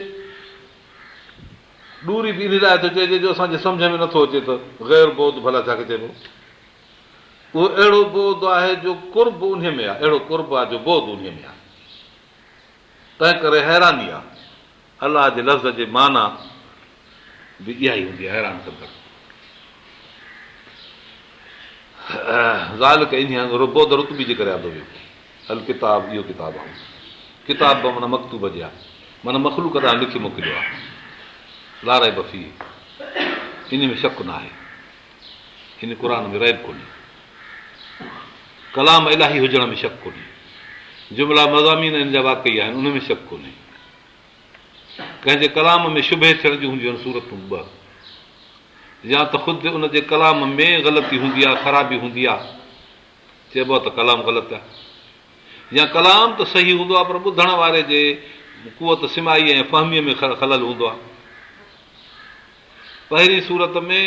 دوري به انهي لاء ٿو چئجي جو اسان جي سمجهه ۾ نٿو اچي ته غير بعد ڀلا ڇا کي چئبو. اهو اهڙو بعد آهي جو قرب انهي ۾ آهي، اهڙو قرب آهي جو بعد انهي ۾ آهي. تنهنڪري حيراني آ. الله جي لفظ جي معنيٰ به اها ئي هوندي آهي، حيران ڪندڙ. ذالڪ انهيء بعد رتبي جي ڪري آندو ويو. الڪتاب اهو ڪتاب آهي. ڪتاب بمعنيٰ مڪتوب جي آهي. معنيٰ مخلوق ڏانهن لکي موڪليو آهي. لا ريب فيه انهي ۾ شڪ ناهي. ان قرآن ۾ ريب ڪونهي. ڪلام الاهي هجڻ ۾ شڪ ڪونهي. جملا مضامين ان جا واقعي آهن، ان ۾ شڪ ڪونهي. ڪنهن جي ڪلام ۾ شبهي ٿيڻ جون هونديون آهن صورتون ٻه. يا ته خود ان جي ڪلام ۾ غلطي هوندي آهي، خرابي هوندي آهي، چئبو آهي ته ڪلام غلط آهي. يا ڪلام ته صحيح هوندو آهي پر ٻڌڻ واري جي قوت سماعي ۽ فهميء ۾ خلل هوندو آهي. پهرين صورت ۾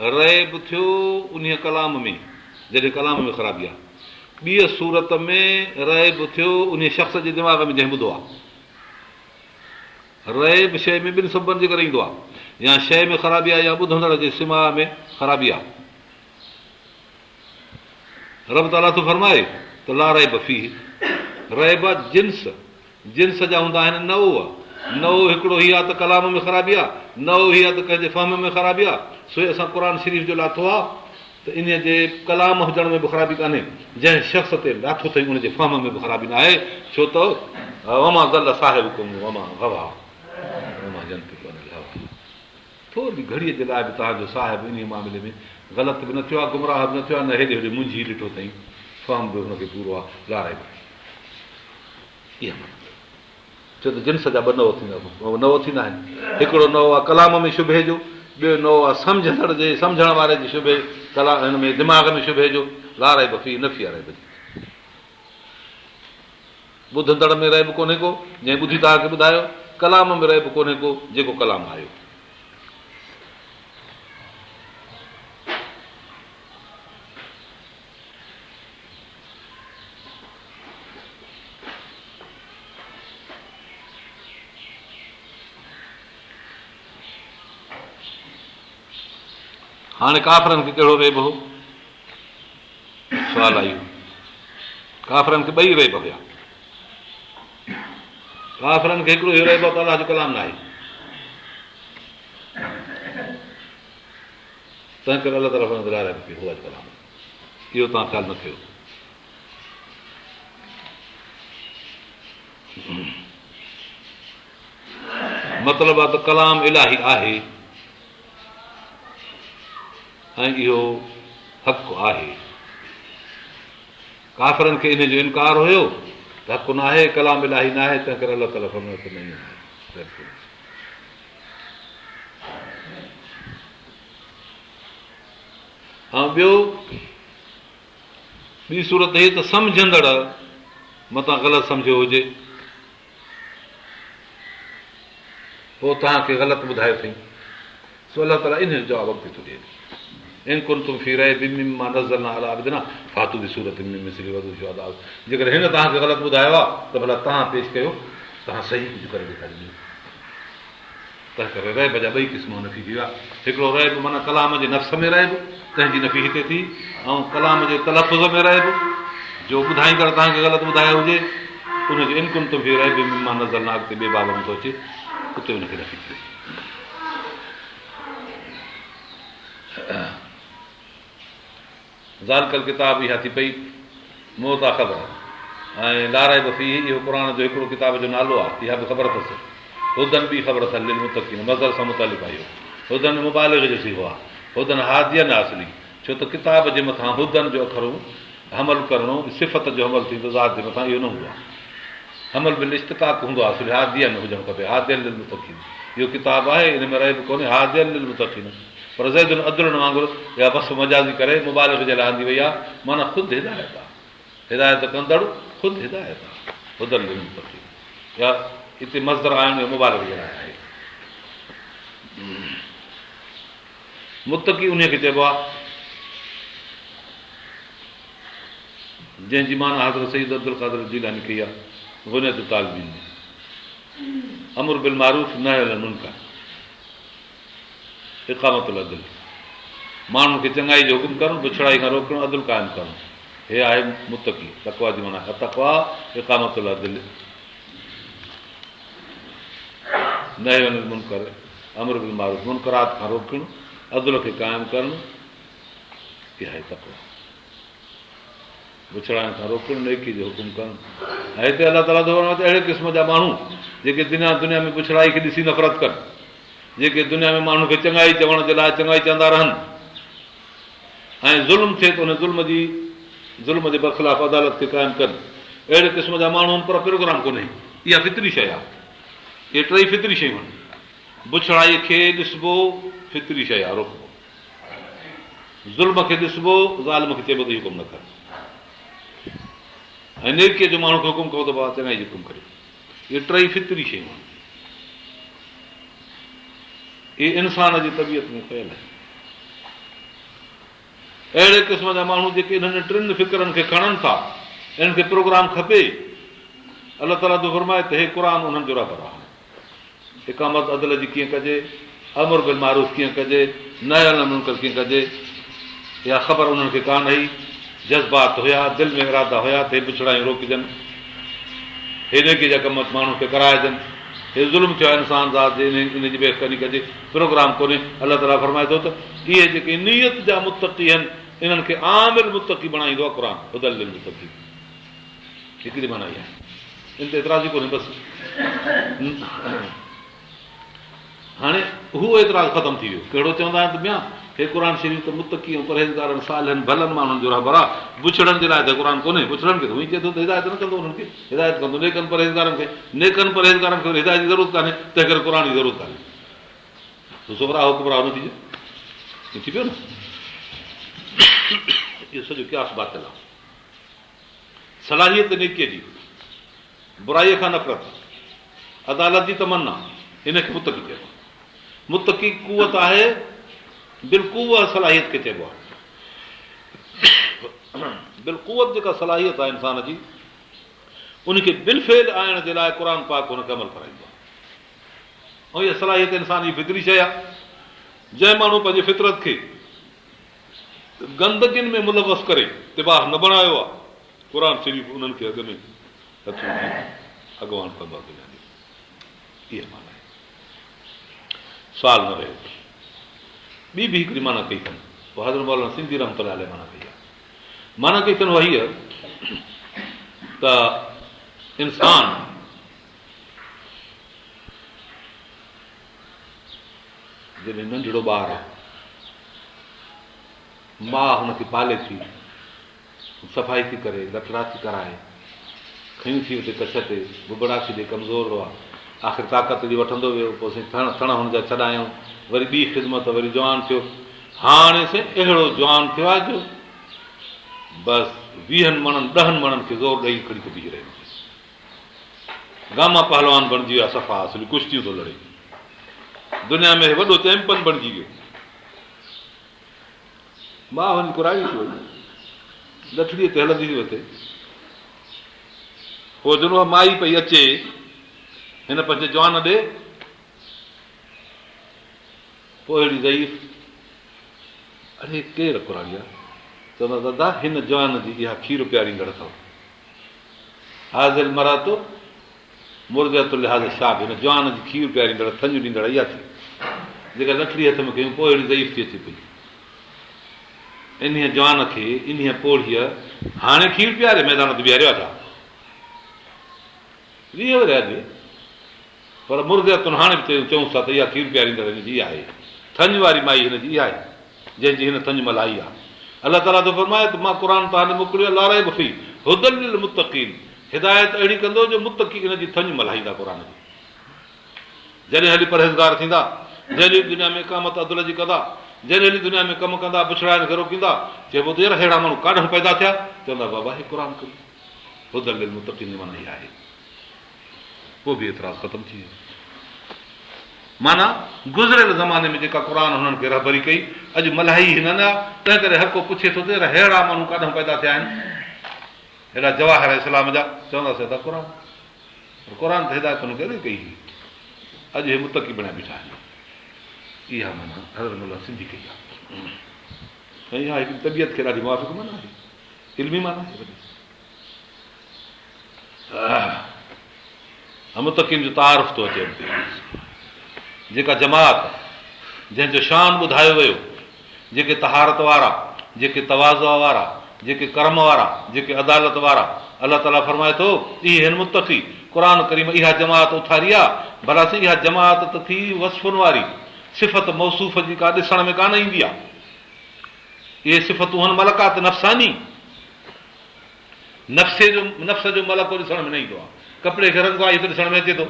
ريب ٿيو انهيء ڪلام ۾ جڏهن ڪلام ۾ خرابي آهي. ٻيء صورت ۾ ريب ٿيو انهيء شخص جي دماغ ۾ جنهن ٻڌو آهي. ريب شيء ۾ ٻن سببن جي ڪري ايندو آهي، يا شيء ۾ خرابي آهي يا ٻڌندڙ جي سماع ۾ خرابي آهي. رب تعاليٰ ٿو فرمائي ته ته لا ريب فيه، ريب جنس، جنس جا هوندا آهن نوع، نوع هڪڙو هي آ ته ڪلام ۾ خرابي آ، نوع هي آ ته ڪنهن جي فهم ۾ خرابي آ، سو هي اسان قرآن شريف جو لاٿو آ ته انهيء جي ڪلام هجڻ ۾ به خرابي ڪانهي، جنهن شخص تي لاٿو اٿئي ان جي فهم ۾ به خرابي ناهي، ڇو ته وما ضل صاحبڪم وما غويٰ وما ينطق عن الهويٰ. ٿوري گهڙيء جي لاء به توهان جو صاحب انهيء معاملي ۾ غلط به نه ٿيو آهي، گمراهه به نه ٿيو آهي، نه هيڏي هوڏي منجهي ڏٺو اٿئين، فهم به هن کي پورو آهي، لا ريب فيه. اها معنيٰ اٿس. ڇو ته جنس جا ٻه نوع ٿيندا نوع ٿيندا آهن. هڪڙو نوع آهي ڪلام ۾ شبهي جو، ٻيو نوع آهي سمجهندڙ جي سمجهڻ واري جي شبهي، ڪلام هن ۾ دماغ ۾ شبهي جو، لا ريب فيه نفي آهي ريب جي. ٻڌندڙ ۾ ريب ڪونهي ڪو، جنهن ٻڌي توهان کي ٻڌايو، ڪلام ۾ ريب ڪونهي ڪو، جيڪو ڪلام آيو. هاڻي ڪافرن کي ڪهڙو ريب هو؟ سوال آهي اهو. ڪافرن کي ٻئي ريب هيا. ڪافرن کي هڪڙو اهو ريب هو ته الله جو ڪلام ناهي. تنهن ڪري الله تعاليٰ فرمائي ٿو لا ريب فيه خدا جو ڪلام اهو توهان خيال نه ڪيو. مطلب آ ته ڪلام الاهي آهي. ۽ اهو حق آهي. ڪافرن کي انهي جو انڪار هيو ته حق ناهي، ڪلام الاهي ناهي، تنهنڪري الله تعاليٰ فرمايو ته نه ائين ناهي. ۽ ٻيو ٻي صورت هي ته سمجهندڙ متان غلط سمجهيو هجي. پوء توهان کي غلط ٻڌايو اٿئي. سو الله تعاليٰ انهيء جو جواب اڳتي ٿو ڏئي. ان ڪنتم في ريب مما نزلنا علي عبدنا فاتوا بسورة من مثله وادعوا شهداءڪم جيڪڏهن هن توهان کي غلط ٻڌايو آهي ته ڀلا توهان پيش ڪيو توهان صحيح ڪجهه ڪري ڏيکاريو. تنهن ڪري ريب جا ٻئي قسم نفي ٿي ويا. هڪڙو ريب معنيٰ ڪلام جي نفس ۾ ريب، تنهن جي نفي هتي ٿي ۽ ڪلام جي تلفظ ۾ ريب، جو ٻڌائيندڙ توهان کي غلط ٻڌايو هجي، ان جو ان ڪنتم في ريب مما نزلنا اڳتي ٻئي باب ۾ ٿو اچي، اتي ان کي نفي ٿي وئي. ذالڪ الڪتاب اها ٿي پئي مبتدا خبر ۽ لا ريب فيه اهو قرآن جو هڪڙو ڪتاب جو نالو آهي اها به خبر اٿس هدًي ٻي خبر اٿس للمتقين مصدر سان متعلق آهي اهو هدًي مبالغي جو صيغو آهي هدًي هاديًا اصلي ڇو ته ڪتاب جي مٿان هدًي جو اکر حمل ڪرڻو صفت جو حمل ٿيندو ذات جي مٿان اهو نه هوندو آهي حمل بالاشتقاق هوندو آهي اصلي هاديًا هجڻ کپي هاديًا للمتقين اهو ڪتاب آهي ان ۾ ريب ڪونهي هاديًا للمتقين پر زيد عدل وانگر اها وصف مجازي ڪري مبالغي جي لاء آندي وئي آهي، معنيٰ خود هدايت آهي، هدايت ڪندڙ خود هدايت آهي، هدًي للمتقين اها اتي مصدر آڻڻ اهو مبالغي جي لاء آهي. متقي انهيء کي چئبو آهي جنهن جي معنيٰ حضرت سيد عبدالقادر جيلاني ڪئي آهي غنية الطالبين ۾ امر بالمعروف نهي عن المنڪر اقامت العدل، ماڻهن کي چڱائي جو حڪم ڪرڻ، بڇڙائي کان روڪڻ، عدل قائم ڪرڻ، هي آهي متقي، تقويٰ جي معنيٰ التقويٰ اقامت العدل، نهي عن المنڪر، امر بالمعروف، منڪرات کان روڪڻ، عدل کي قائم ڪرڻ، اها آهي تقويٰ. بڇڙائين کان روڪڻ، نيڪي جو حڪم ڪرڻ ۽ هتي الله تعاليٰ ٿو فرمائي ته اهڙي قسم جا ماڻهو جيڪي دنيا دنيا ۾ بڇڙائي کي ڏسي نفرت ڪن، جيڪي دنيا ۾ ماڻهن کي چڱائي چوڻ جي لاء چڱائي چوندا رهن ۽ ظلم ٿئي ته ان ظلم جي ظلم جي برخلاف عدالت کي قائم ڪن، اهڙي قسم جا ماڻهو آهن پر پروگرام ڪونهي. اها فطري شيء آهي. اهي ٽئي فطري شيون آهن. بڇڙائي کي ڏسبو فطري شيء آهي، روڪبو. ظلم کي ڏسبو، ظالم کي چئبو ته اهو ڪم نه ڪر ۽ نيڪيء جو ماڻهو کي حڪم ڪبو ته بابا چڱائي جو ڪم ڪريو. اهي ٽئي فطري شيون آهن. اهي انسان جي طبيعت ۾ پيل آهن. اهڙي قسم جا ماڻهو جيڪي انهن ٽن فڪرن کي کڻن ٿا، انهن کي پروگرام کپي. الله تعاليٰ ٿو فرمائي ته هي قرآن انهن جو رهبر آهي. اقامت عدل جي ڪيئن ڪجي، امر بالمعروف ڪيئن ڪجي، نهي عن المنڪر ڪيئن ڪجي، اها خبر انهن کي ڪانه هئي. جذبات هيا، دل ۾ ارادا هيا ته هي بڇڙايون روڪجن، هي نيڪي جا ڪم ماڻهن کي ڪرائجن، هي ظلم ٿيو آهي انسان ذات جي انهي جي بيخ ڪني ڪجي، پروگرام ڪونهي، الله تعاليٰ فرمائي ٿو ته اهي جيڪي نيت جا متقي آهن انهن کي عامل متقي بڻائيندو آهي قرآن، هدي للمتقين هڪڙي معنيٰ اها آهي، ان تي اعتراض ئي ڪونهي بس. هاڻي اهو اعتراض ختم ٿي ويو. ڪهڙو چوندا آهن ته ميان هي قرآن شريف ته متقي ۽ پرهيزگارن صالحن ڀلن ماڻهن جو رهبر آهي، بڇڙن جي لاء ته قرآن ڪونهي، بڇڙن کي ته هونئن چئي ٿو ته هدايت نه ڪندو انهن کي هدايت ڪندو نيڪن پرهيزگارن کي، نيڪن پرهيزگارن کي وري هدايت جي ضرورت ڪانهي، تنهن ڪري قرآن جي ضرورت ڪانهي. سغريٰ هو ڪبريٰ نه ٿي ٿي پيو نه اهو سڄو قياس باطل آهي. صلاحيت نيڪيء جي، برائيء کان نفرت، عدالت جي تمنا، ان کي متقي چئبو آهي. متقي قوت آهي، بالقوه صلاحيت کي چئبو آهي. بالقوت جيڪا صلاحيت آهي انسان جي، ان کي بالفعل آڻڻ جي لاء قرآن پاڪ هن کي عمل ڪرائيندو آهي. ۽ اها صلاحيت انسان جي فطري شيء آهي. جنهن ماڻهو پنهنجي فطرت کي گندگين ۾ ملوث ڪري تباهه نه بڻايو آهي، قرآن شريف انهن کي اڳ ۾ هٿ وجهي اڳواڻ ڪندو آهي دنيا جو. اها معنيٰ آهي. سوال نه رهيو. ٻي به هڪڙي معنيٰ ڪئي اٿن. اها حضرت مولانا سنڌي رحمة الله عليه معنيٰ ڪئي آهي. معنيٰ ڪئي اٿن اها هيء ته انسان جڏهن ننڍڙو ٻار آهي، ماء هن کي پالي ٿي، صفائي ٿي ڪري، لٽڙا ٿي ڪرائي، کنيون ٿي اتي ڪڇ تي، ببڙا ٿي ڏي، ڪمزور آ، آخر طاقت ايڏي وٺندو ويو، پوء سائين ٿڻ ٿڻ هن جا ڇڏايائون، وري ٻي خدمت، وري جوان ٿيو، هاڻي سائين اهڙو جوان ٿيو آهي جو بس ويهن مڻن ڏهن مڻن کي زور ڏئي کڻي ٿو بيهي رهي. گاما پهلوان بڻجي ويو آهي صفا اصلي ڪشتيون ٿو لڙي دنيا ۾ وڏو چئمپن بڻجي ويو ماء هن ڪراڙي ٿي وئي لٺڙيء تي هلندي ٿي وتي پوء جن اها مائي پئي اچي هن پنهنجي جوان ڏي پوء اهڙي ضعيف اڙي ڪير ڪراڙي آ چوندا دادا هن جوان جي اها کير پياريندڙ اٿو هذه المرأة مرضعة لهذا الشاب هن جوان جي کير پياريندڙ، ٿڃ ڏيندڙ اها ٿي، جيڪا لٺڙي هٿ ۾ کنيون پوء اهڙي ضعيف ٿي اچي پئي. انهيء جوان کي انهيء پوڙهيء هاڻي کير پياري ميدان تي بيهاريو آهي ڇا؟ 20 ورهيه اڳي پر مرضعة هاڻي به چئون ٿا ته اها کير پياريندڙ هن جي اها آهي. ٿڃ واري مائي هن جي اها آهي. جنهن جي هن ٿڃ ملهائي آهي. الله تعاليٰ ٿو فرمائي ته مان قرآن توهان ڏي موڪليو آهي لا ريب فيه هدي للمتقين هدايت اهڙي ڪندو جو متقي ان جي ٿڃ ملهائيندا قرآن جي جڏهن هلي پرهيزگار ٿيندا جڏهن هلي دنيا ۾ اقامت عدل جي ڪندا جڏهن هلي دنيا ۾ ڪم ڪندا بڇڙاين کي روڪيندا چئبو ته يار ههڙا ماڻهو ڪاڏهون پيدا ٿيا چوندا بابا هي قرآن ڪريم هدي للمتقين جي معنيٰ اها آهي پوء به اعتراض ختم ٿي ويو. معنيٰ، گذريل زماني ۾ جيڪا قرآن هنن کي رهبري ڪئي، اڄ ملهائي هنن آ، تنهن ڪري هر ڪو پڇي ٿو ته يار ههڙا ماڻهو ڪاڏهون پيدا ٿيا آهن؟ هيڏا جواهر اسلام جا، چونداسين ادا قرآن. پر قرآن ته هدايت هنن کي اڳي ڪئي هئي. اڄ هي متقي بڻيا بيٺا آهن. اها معنيٰ حضرت مولانا سنڌي ڪئي آهي. ۽ اها هڪڙي طبيعت کي ڏاڍي موافق معنيٰ آهي. علمي معنيٰ آهي وڏي. متقين جو تعارف ٿو اچي اڳتي جيڪا جماعت جنهن جو شان ٻڌايو ويو جيڪي طهارت وارا جيڪي تواضع وارا جيڪي ڪرم وارا جيڪي عدالت وارا الله تعاليٰ فرمائي ٿو اهي هن متقي قرآن ڪريم اها جماعت اٿاري آ ڀلا سائين اها جماعت ته ٿي وصفن واري صفت موصوف جي ڪا ڏسڻ ۾ ڪانه ايندي آ اهي صفتون هن ملڪات نفساني نفسي جو نفس جو ملڪو ڏسڻ ۾ نه ايندو آهي. ڪپڙي کي رنگ آهي اهو ته ڏسڻ ۾ اچي ٿو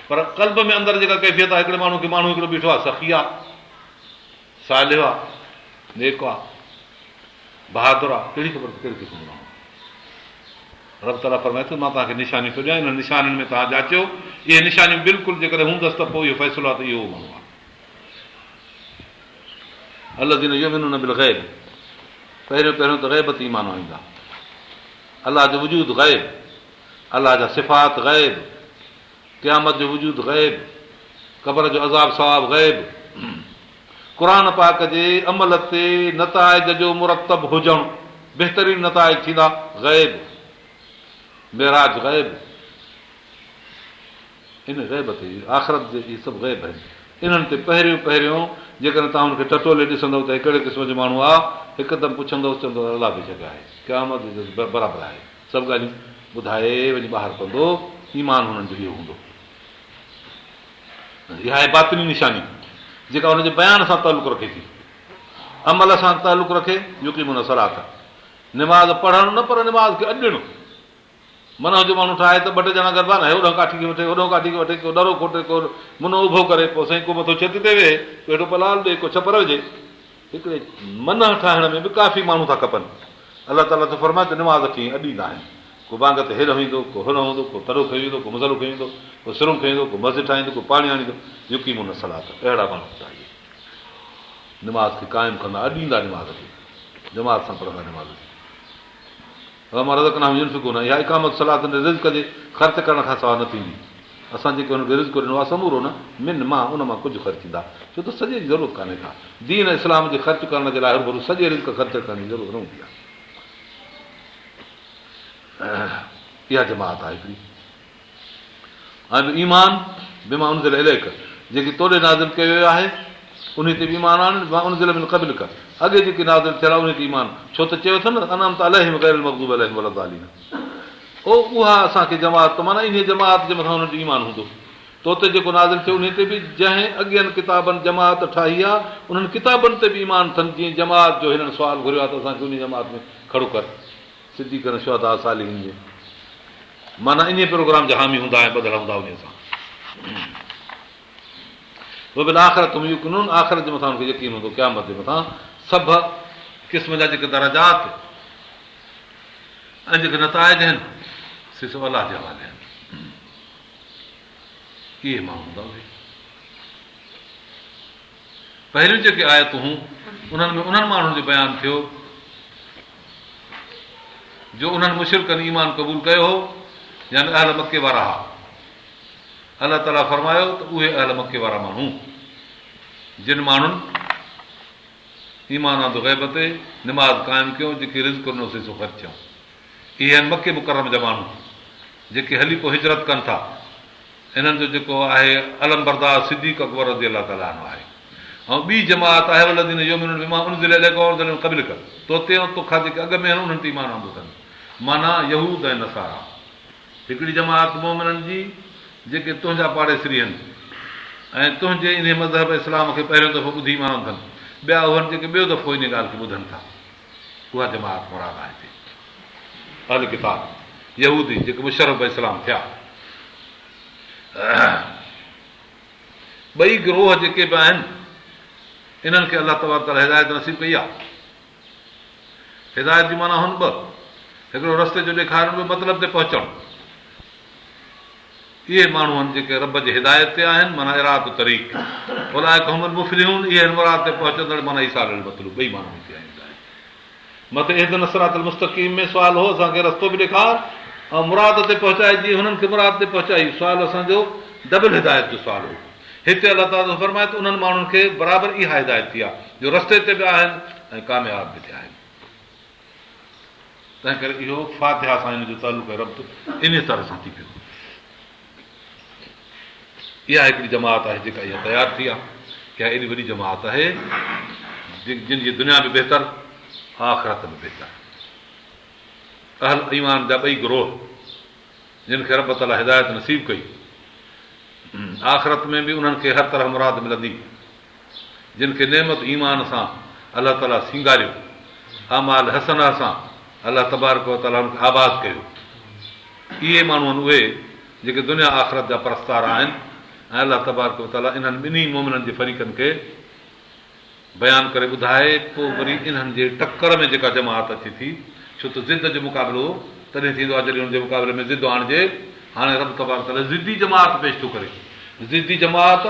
پر قلب ۾ اندر جيڪا ڪيفيت آهي هڪڙي ماڻهو کي ماڻهو هڪڙو بيٺو آهي سخي آهي صالح آهي نيڪ آهي بهادر آهي ڪهڙي خبر ته ڪهڙي قسم جو ماڻهو آهي رب تعاليٰ فرمائي ٿو مان توهان کي نشانيون ٿو ڏيان انهن نشانين ۾ توهان جاچيو اهي نشانيون بلڪل جيڪڏهن هوندس ته پوء اهو فيصلو آهي ته اهو ماڻهو آهي الذين يؤمنون بالغيب پهريون پهريون ته غيب تي ايمان آڻيندا. الله جو وجود غيب، الله جا صفات غيب، قيامت جو وجود غيب، قبر جو عذاب ثواب غيب، قرآن پاڪ جي عمل تي نتائج جو مرتب هجڻ. بهترين نتائج ٿيندا، غيب، معراج غيب، ان غيب تي، آخرت جي اهي سڀ غيب آهن، انهن تي پهريون پهريون جيڪڏهن توهان هن کي ٽٽولي ڏسندؤ ته هي ڪهڙي قسم جو ماڻهو آ، هڪدم پڇندؤس چوندو الله بيشڪ آهي، قيامت برابر آهي، سڀ ڳالهيون ٻڌائي وڃي ٻاهر پوندو، ايمان هنن جو اهو هوندو. اها آهي باطني نشاني جيڪا ان جي بيان سان تعلق رکي ٿي. عمل سان تعلق رکي، يقيمون الصلاة نماز پڙهڻ نه پر نماز کي اڏڻ. منهه جو ماڻهو ٺاهي ته ٻه ٽي ڄڻا گڏبا نه هوڏانهن ڪاٺي کي وٺي هوڏانهن ڪاٺي کي وٺي ڪو ڏرو کوٽي ڪو منو اڀو ڪري پوء سائين ڪو مٿو ڇت تي ويهي ڪو هيٺو پلال ڏي ڪو ڇپر وجهي. هڪڙي منهه ٺاهڻ ۾ به ڪافي ماڻهو ٿا کپن. الله تعاليٰ ٿو فرمائي ته نماز کي ائين اڏيندا آهن. ڪو بانگ تي هيڏانهن ايندو، ڪو هوڏانهن هوندو، ڪو تڏو کڻي ويندو، ڪو مصلو کڻي ويندو، ڪو سرون کڻي ويندو، ڪو مسجد ٺاهيندو، ڪو پاڻي آڻيندو. يقيمون الصلاة اهڙا ماڻهو هوندا اهي نماز کي قائم ڪندا، اڏيندا نماز کي، جماعت سان پڙهندا نماز کي. ومما رزقناهم ينفقون اها اقامت صلاة رزق جي خرچ ڪرڻ کان سواء نه ٿيندي. اسان جيڪي هنن کي رزق ڏنو آهي سمورو نه، من مان ان مان ڪجهه خرچيندا، ڇو ته سڄي جي ضرورت ڪانهي ڪا. دين اسلام جي خرچ ڪرڻ جي لاء هرڀرو سڄي رزق خرچ ڪرڻ جي ضرورت نه هوندي آهي. اها جماعت آهي هڪڙي. ۽ به ايمان بما انزل اليڪ جيڪي تو ڏي نازل ڪيو ويو آهي انهي تي به ايمان آڻين بما انزل من قبلڪ اڳي جيڪي نازل ٿيل آهي انهي تي ايمان ڇو ته چيو اٿن نه انعمت عليهم غير المغضوب عليهم ولا الضالين او اها اسان کي جماعت معنيٰ انهي جماعت جي مٿان انهن جو ايمان هوندو تو تي جيڪو نازل ٿيو انهي تي به جنهن اڳين ڪتابن جماعت ٺاهي آهي انهن ڪتابن تي به ايمان اٿن جيئن جماعت جو هنن سوال گهريو آهي ته اسان کي انهي جماعت ۾ کڙو ڪر صديقن شهداء صالحين جي معنيٰ انهيء پروگرام جا حامي هوندا ۽ ٻڌل هوندا انهيء سان. وبالآخرة هم يوقنون آخرت جي مٿان انهن کي يقين هوندو قيامت جي مٿان سڀ قسم جا جيڪي درجات ۽ جيڪي نتائج آهن سي سڀ الله جي حوالي آهن. اهي ماڻهو هوندا اهي. پهريون جيڪي آيتون هون انهن ۾ انهن ماڻهن جو بيان ٿيو جو انهن مشرڪن ايمان قبول ڪيو هو يعني اهل مڪي وارا ها. الله تعاليٰ فرمايو ته اهي اهل مڪي وارا ماڻهو جن ماڻهن ايمان آندو غيب تي، نماز قائم ڪيو، جيڪي رزق ڏنوسين سو خرچيائون. اهي آهن مڪي مڪرم جا ماڻهو جيڪي هلي پوء هجرت ڪن ٿا. انهن جو جيڪو آهي علمبردار صديق اڪبر رضي الله تعالٰي عنه آهي ۽ ٻي جماعت آهي والذين يؤمنون بما انزل اليڪ وما انزل من قبلڪ تو تي ۽ توکان جيڪي اڳ ۾ آهن انهن تي ايمان آندو اٿن معنيٰ يهود ۽ نصارا هڪڙي جماعت مؤمنن جي جيڪي تنهنجا پاڙيسري آهن ۽ تنهنجي انهي مذهب اسلام کي پهريون دفعو ٻڌي ايمان آندو اٿن ٻيا اهن جيڪي ٻيو دفعو انهي ڳالهه کي ٻڌن ٿا اها جماعت مراد آهي هتي اهل ڪتاب، يهودي، جيڪي مشرف باسلام ٿيا. ٻئي گروهه جيڪي به آهن انهن کي الله تبارڪ وتعاليٰ هدايت نصيب ڪئي آهي. هدايت جي معنيٰ هن ٻه، هڪڙو رستي جو ڏيکارڻ ٻيو مطلب تي پهچڻ. اهي ماڻهو آهن جيڪي رب جي هدايت تي آهن معنيٰ اراءة الطريق اولئڪ هم المفلحون اهي آهن مراد تي پهچندڙ معنيٰ ايصال المطلوب ٻئي معنيٰ هتي آيون آهن. مٿي اهدنا الصراط المستقيم ۾ سوال هو اسان کي رستو به ڏيکار ۽ مراد تي پهچائي جيئن هنن کي مراد تي پهچائي سوال اسان جو ڊبل هدايت جو سوال هو هتي الله تعاليٰ ٿو فرمائي ته انهن ماڻهن کي برابر اها هدايت ٿي آهي جو رستي تي به آهن ۽ ڪامياب به ٿيا آهن. تنهن ڪري اهو فاتحه سان ان جو تعلق ۽ ربط انهيء طرح سان ٿي پيو. اها هڪڙي جماعت آهي جيڪا اها تيار ٿي آهي. اها ايڏي وڏي جماعت آهي جن جي دنيا به بهتر آخرت به بهتر. اهل ايمان جا ٻئي گروهه جن کي رب تعاليٰ هدايت نصيب ڪئي آخرت ۾ به انهن کي هر طرح مراد ملندي. جن کي نعمت ايمان سان الله تعاليٰ سينگاريو، اعمال حسنه سان الله تبارڪ و تعاليٰ انهن کي آباد ڪيو. اهي ماڻهو آهن اهي جيڪي دنيا آخرت جا پرستار آهن ۽ الله تبارڪ و تعاليٰ انهن ٻنهي مؤمنن جي فريقن کي بيان ڪري ٻڌائي پوء وري انهن جي ٽڪر ۾ جيڪا جماعت اچي ٿي ڇو ته ضد جو مقابلو تڏهن ٿيندو آهي جڏهن ان جي مقابلي ۾ ضد آڻجي هاڻي رب تبارڪ وتعاليٰ ضدي جماعت پيش ٿو ڪري ضدي جماعت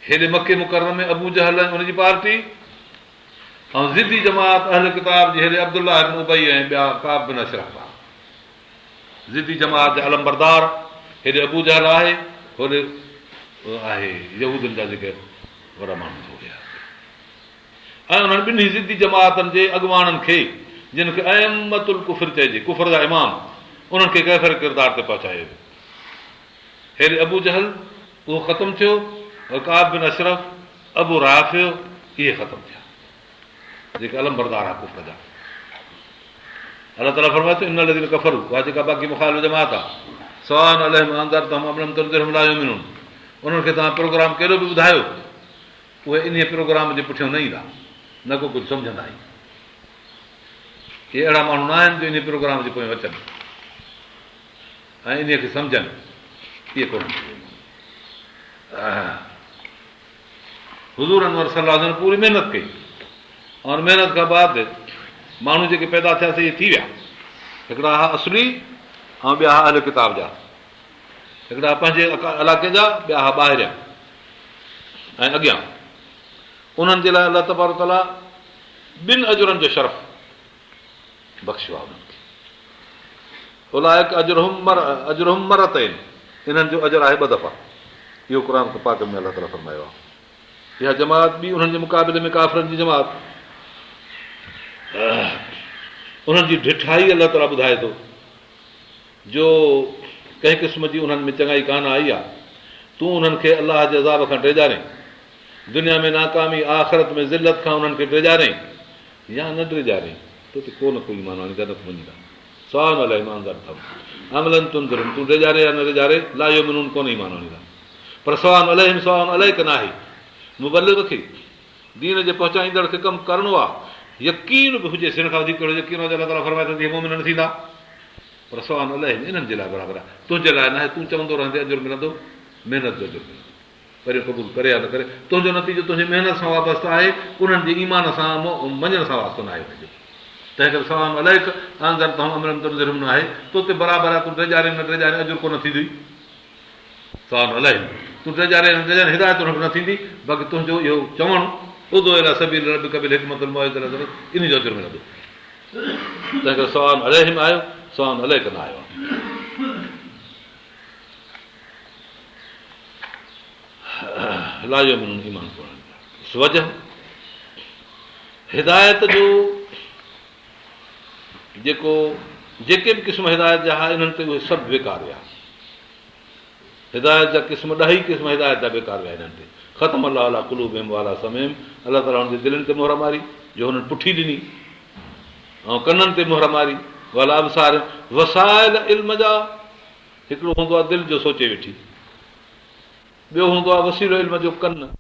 هيڏي مڪي مڪرمه ۾ ابو جهل ۽ ان جي پارٽي ۽ ضدي جماعت اهل ڪتاب جي هيڏي عبدالله بن ابي ۽ ٻيا ڪعب بن اشرف هئا. ضدي جماعت جا علمبردار هيڏي ابو جهل آهي هوڏي آهي يهودين جا جيڪي وڏا ماڻهو اهي آهن ۽ انهن ٻنهي ضدي جماعتن جي اڳواڻن کي جن کي ائمة الڪفر چئجي، ڪفر جا امام، انهن کي ڪيفر ڪردار تي پهچايو ويو. هيڏي ابو جهل، اهو ختم ٿيو، ڪعب بن اشرف، ابو رافع، اهي ختم ٿيا، جيڪي علمبردار هئا ڪفر جا. الله تعاليٰ فرمائي ٿو، ان الذين ڪفروا، اها جيڪا باقي مخالف جماعت آهي، سواء عليهم اانذرتهم ام لم تنذرهم لا يؤمنون، انهن کي توهان پروگرام ڪيڏو به ٻڌايو، اهي انهيء پروگرام جي پٺيان نه ايندا، نه ڪو ڪجهه سمجهندا ئي. اهي اهڙا ماڻهو نه آهن جو انهيء پروگرام جي پويان اچن ۽ انهيء کي سمجهن. اهي ڪونهن. حضور انور صلي الله عليه وسلم پوري محنت ڪئي ۽ ان محنت کان بعد ماڻهو جيڪي پيدا ٿيا سي اهي ٿي ويا. هڪڙا هئا اصلي ۽ ٻيا هئا اهل ڪتاب جا. هڪڙا پنهنجي علاقي جا، ٻيا هئا ٻاهريان ۽ اڳيان. انهن جي لاء الله تبارڪ وتعاليٰ ٻن اجرن جو شرف بخشيو آهي انهن کي. اولئک اجرهم مرتين انهن جو اجر آهي ٻه دفعا. اهو قرآن پاڪ ۾ الله تعاليٰ فرمايو آهي. اها جماعت ٻي انهن جي مقابلي ۾ ڪافرن جي جماعت انهن جي ڍٺائي الله تعاليٰ ٻڌائي ٿو. جو ڪنهن قسم جي انهن ۾ چڱائي ڪانه آئي آهي، تون انهن کي الله جي عذاب کان ڊيڄارين، دنيا ۾ ناڪامي، آخرت ۾ ذلت کان انهن کي ڊيڄارين يا نه ڊيڄارين، تو تي ڪو نه ڪو ايمان آڻيندا نه ڪو مڃيندا. سواء عليهم اانذرتهم ام لم تنذرهم تون ڊيڄارين يا نه ڊيڄارين، لا يؤمنون ڪونه ايمان آڻيندا. پر سواء عليهم سواء عليڪ ناهي، مبلغ کي، دين جي پهچائيندڙ کي ڪم ڪرڻو آهي، يقين به هجيس، هن کان وڌيڪ ڪهڙو يقين آهي جو الله تعاليٰ فرمائي ٿو ته اهي مؤمن نه ٿيندا. پر سواء عليهم انهن جي لاء برابر آهي، تنهنجي لاء ناهي، تون چوندو رهندين اجر ملندو، محنت جو اجر ملندو، پريون قبول ڪري يا نه ڪري، تنهنجو نتيجو تنهنجي محنت سان وابسته آهي، انهن جي ايمان سان مڃڻ سان واسطو ناهي انهن جو، تنهنڪري سواء عليڪ اانذرتهم ام لم تنذرهم ناهي، تو تي برابر آهي، تون ڊيڄارين نه ڊيڄارين اجر ڪونه ٿيندوئي، سواء عليهم تون ڊيڄارين نه ڊيڄارين هدايت انهن کي نه ٿيندي، باقي تنهنجو اهو چوڻ ادع الي سبيل ربڪ بالحڪمة والموعظة الحسنة انهي جو اجر ملندو. تنهن ڪري سواء عليهم آيو، سواء عليڪ نه آيو آهي. لا يؤمنون ايمان ڪونه آڻيندا. وجه هدايت جو جيڪو جيڪي به قسم هدايت جا هئا انهن تي اهي سڀ بيڪار ويا. هدايت جا قسم ڏهه ئي قسم هدايت جا بيڪار ويا انهن تي. ختم الله علي قلوبهم وعلي سمعهم الله تعالي هنن جي دلين تي مهر ماري جو هنن پٺي ڏني ۽ ڪنن تي مهر ماري وعلي ابصارهم وسائل علم جا هڪڙو هوندو آهي دل جو سوچي ويٺي ٻيو هوندو آهي وسيلو علم جو ڪن.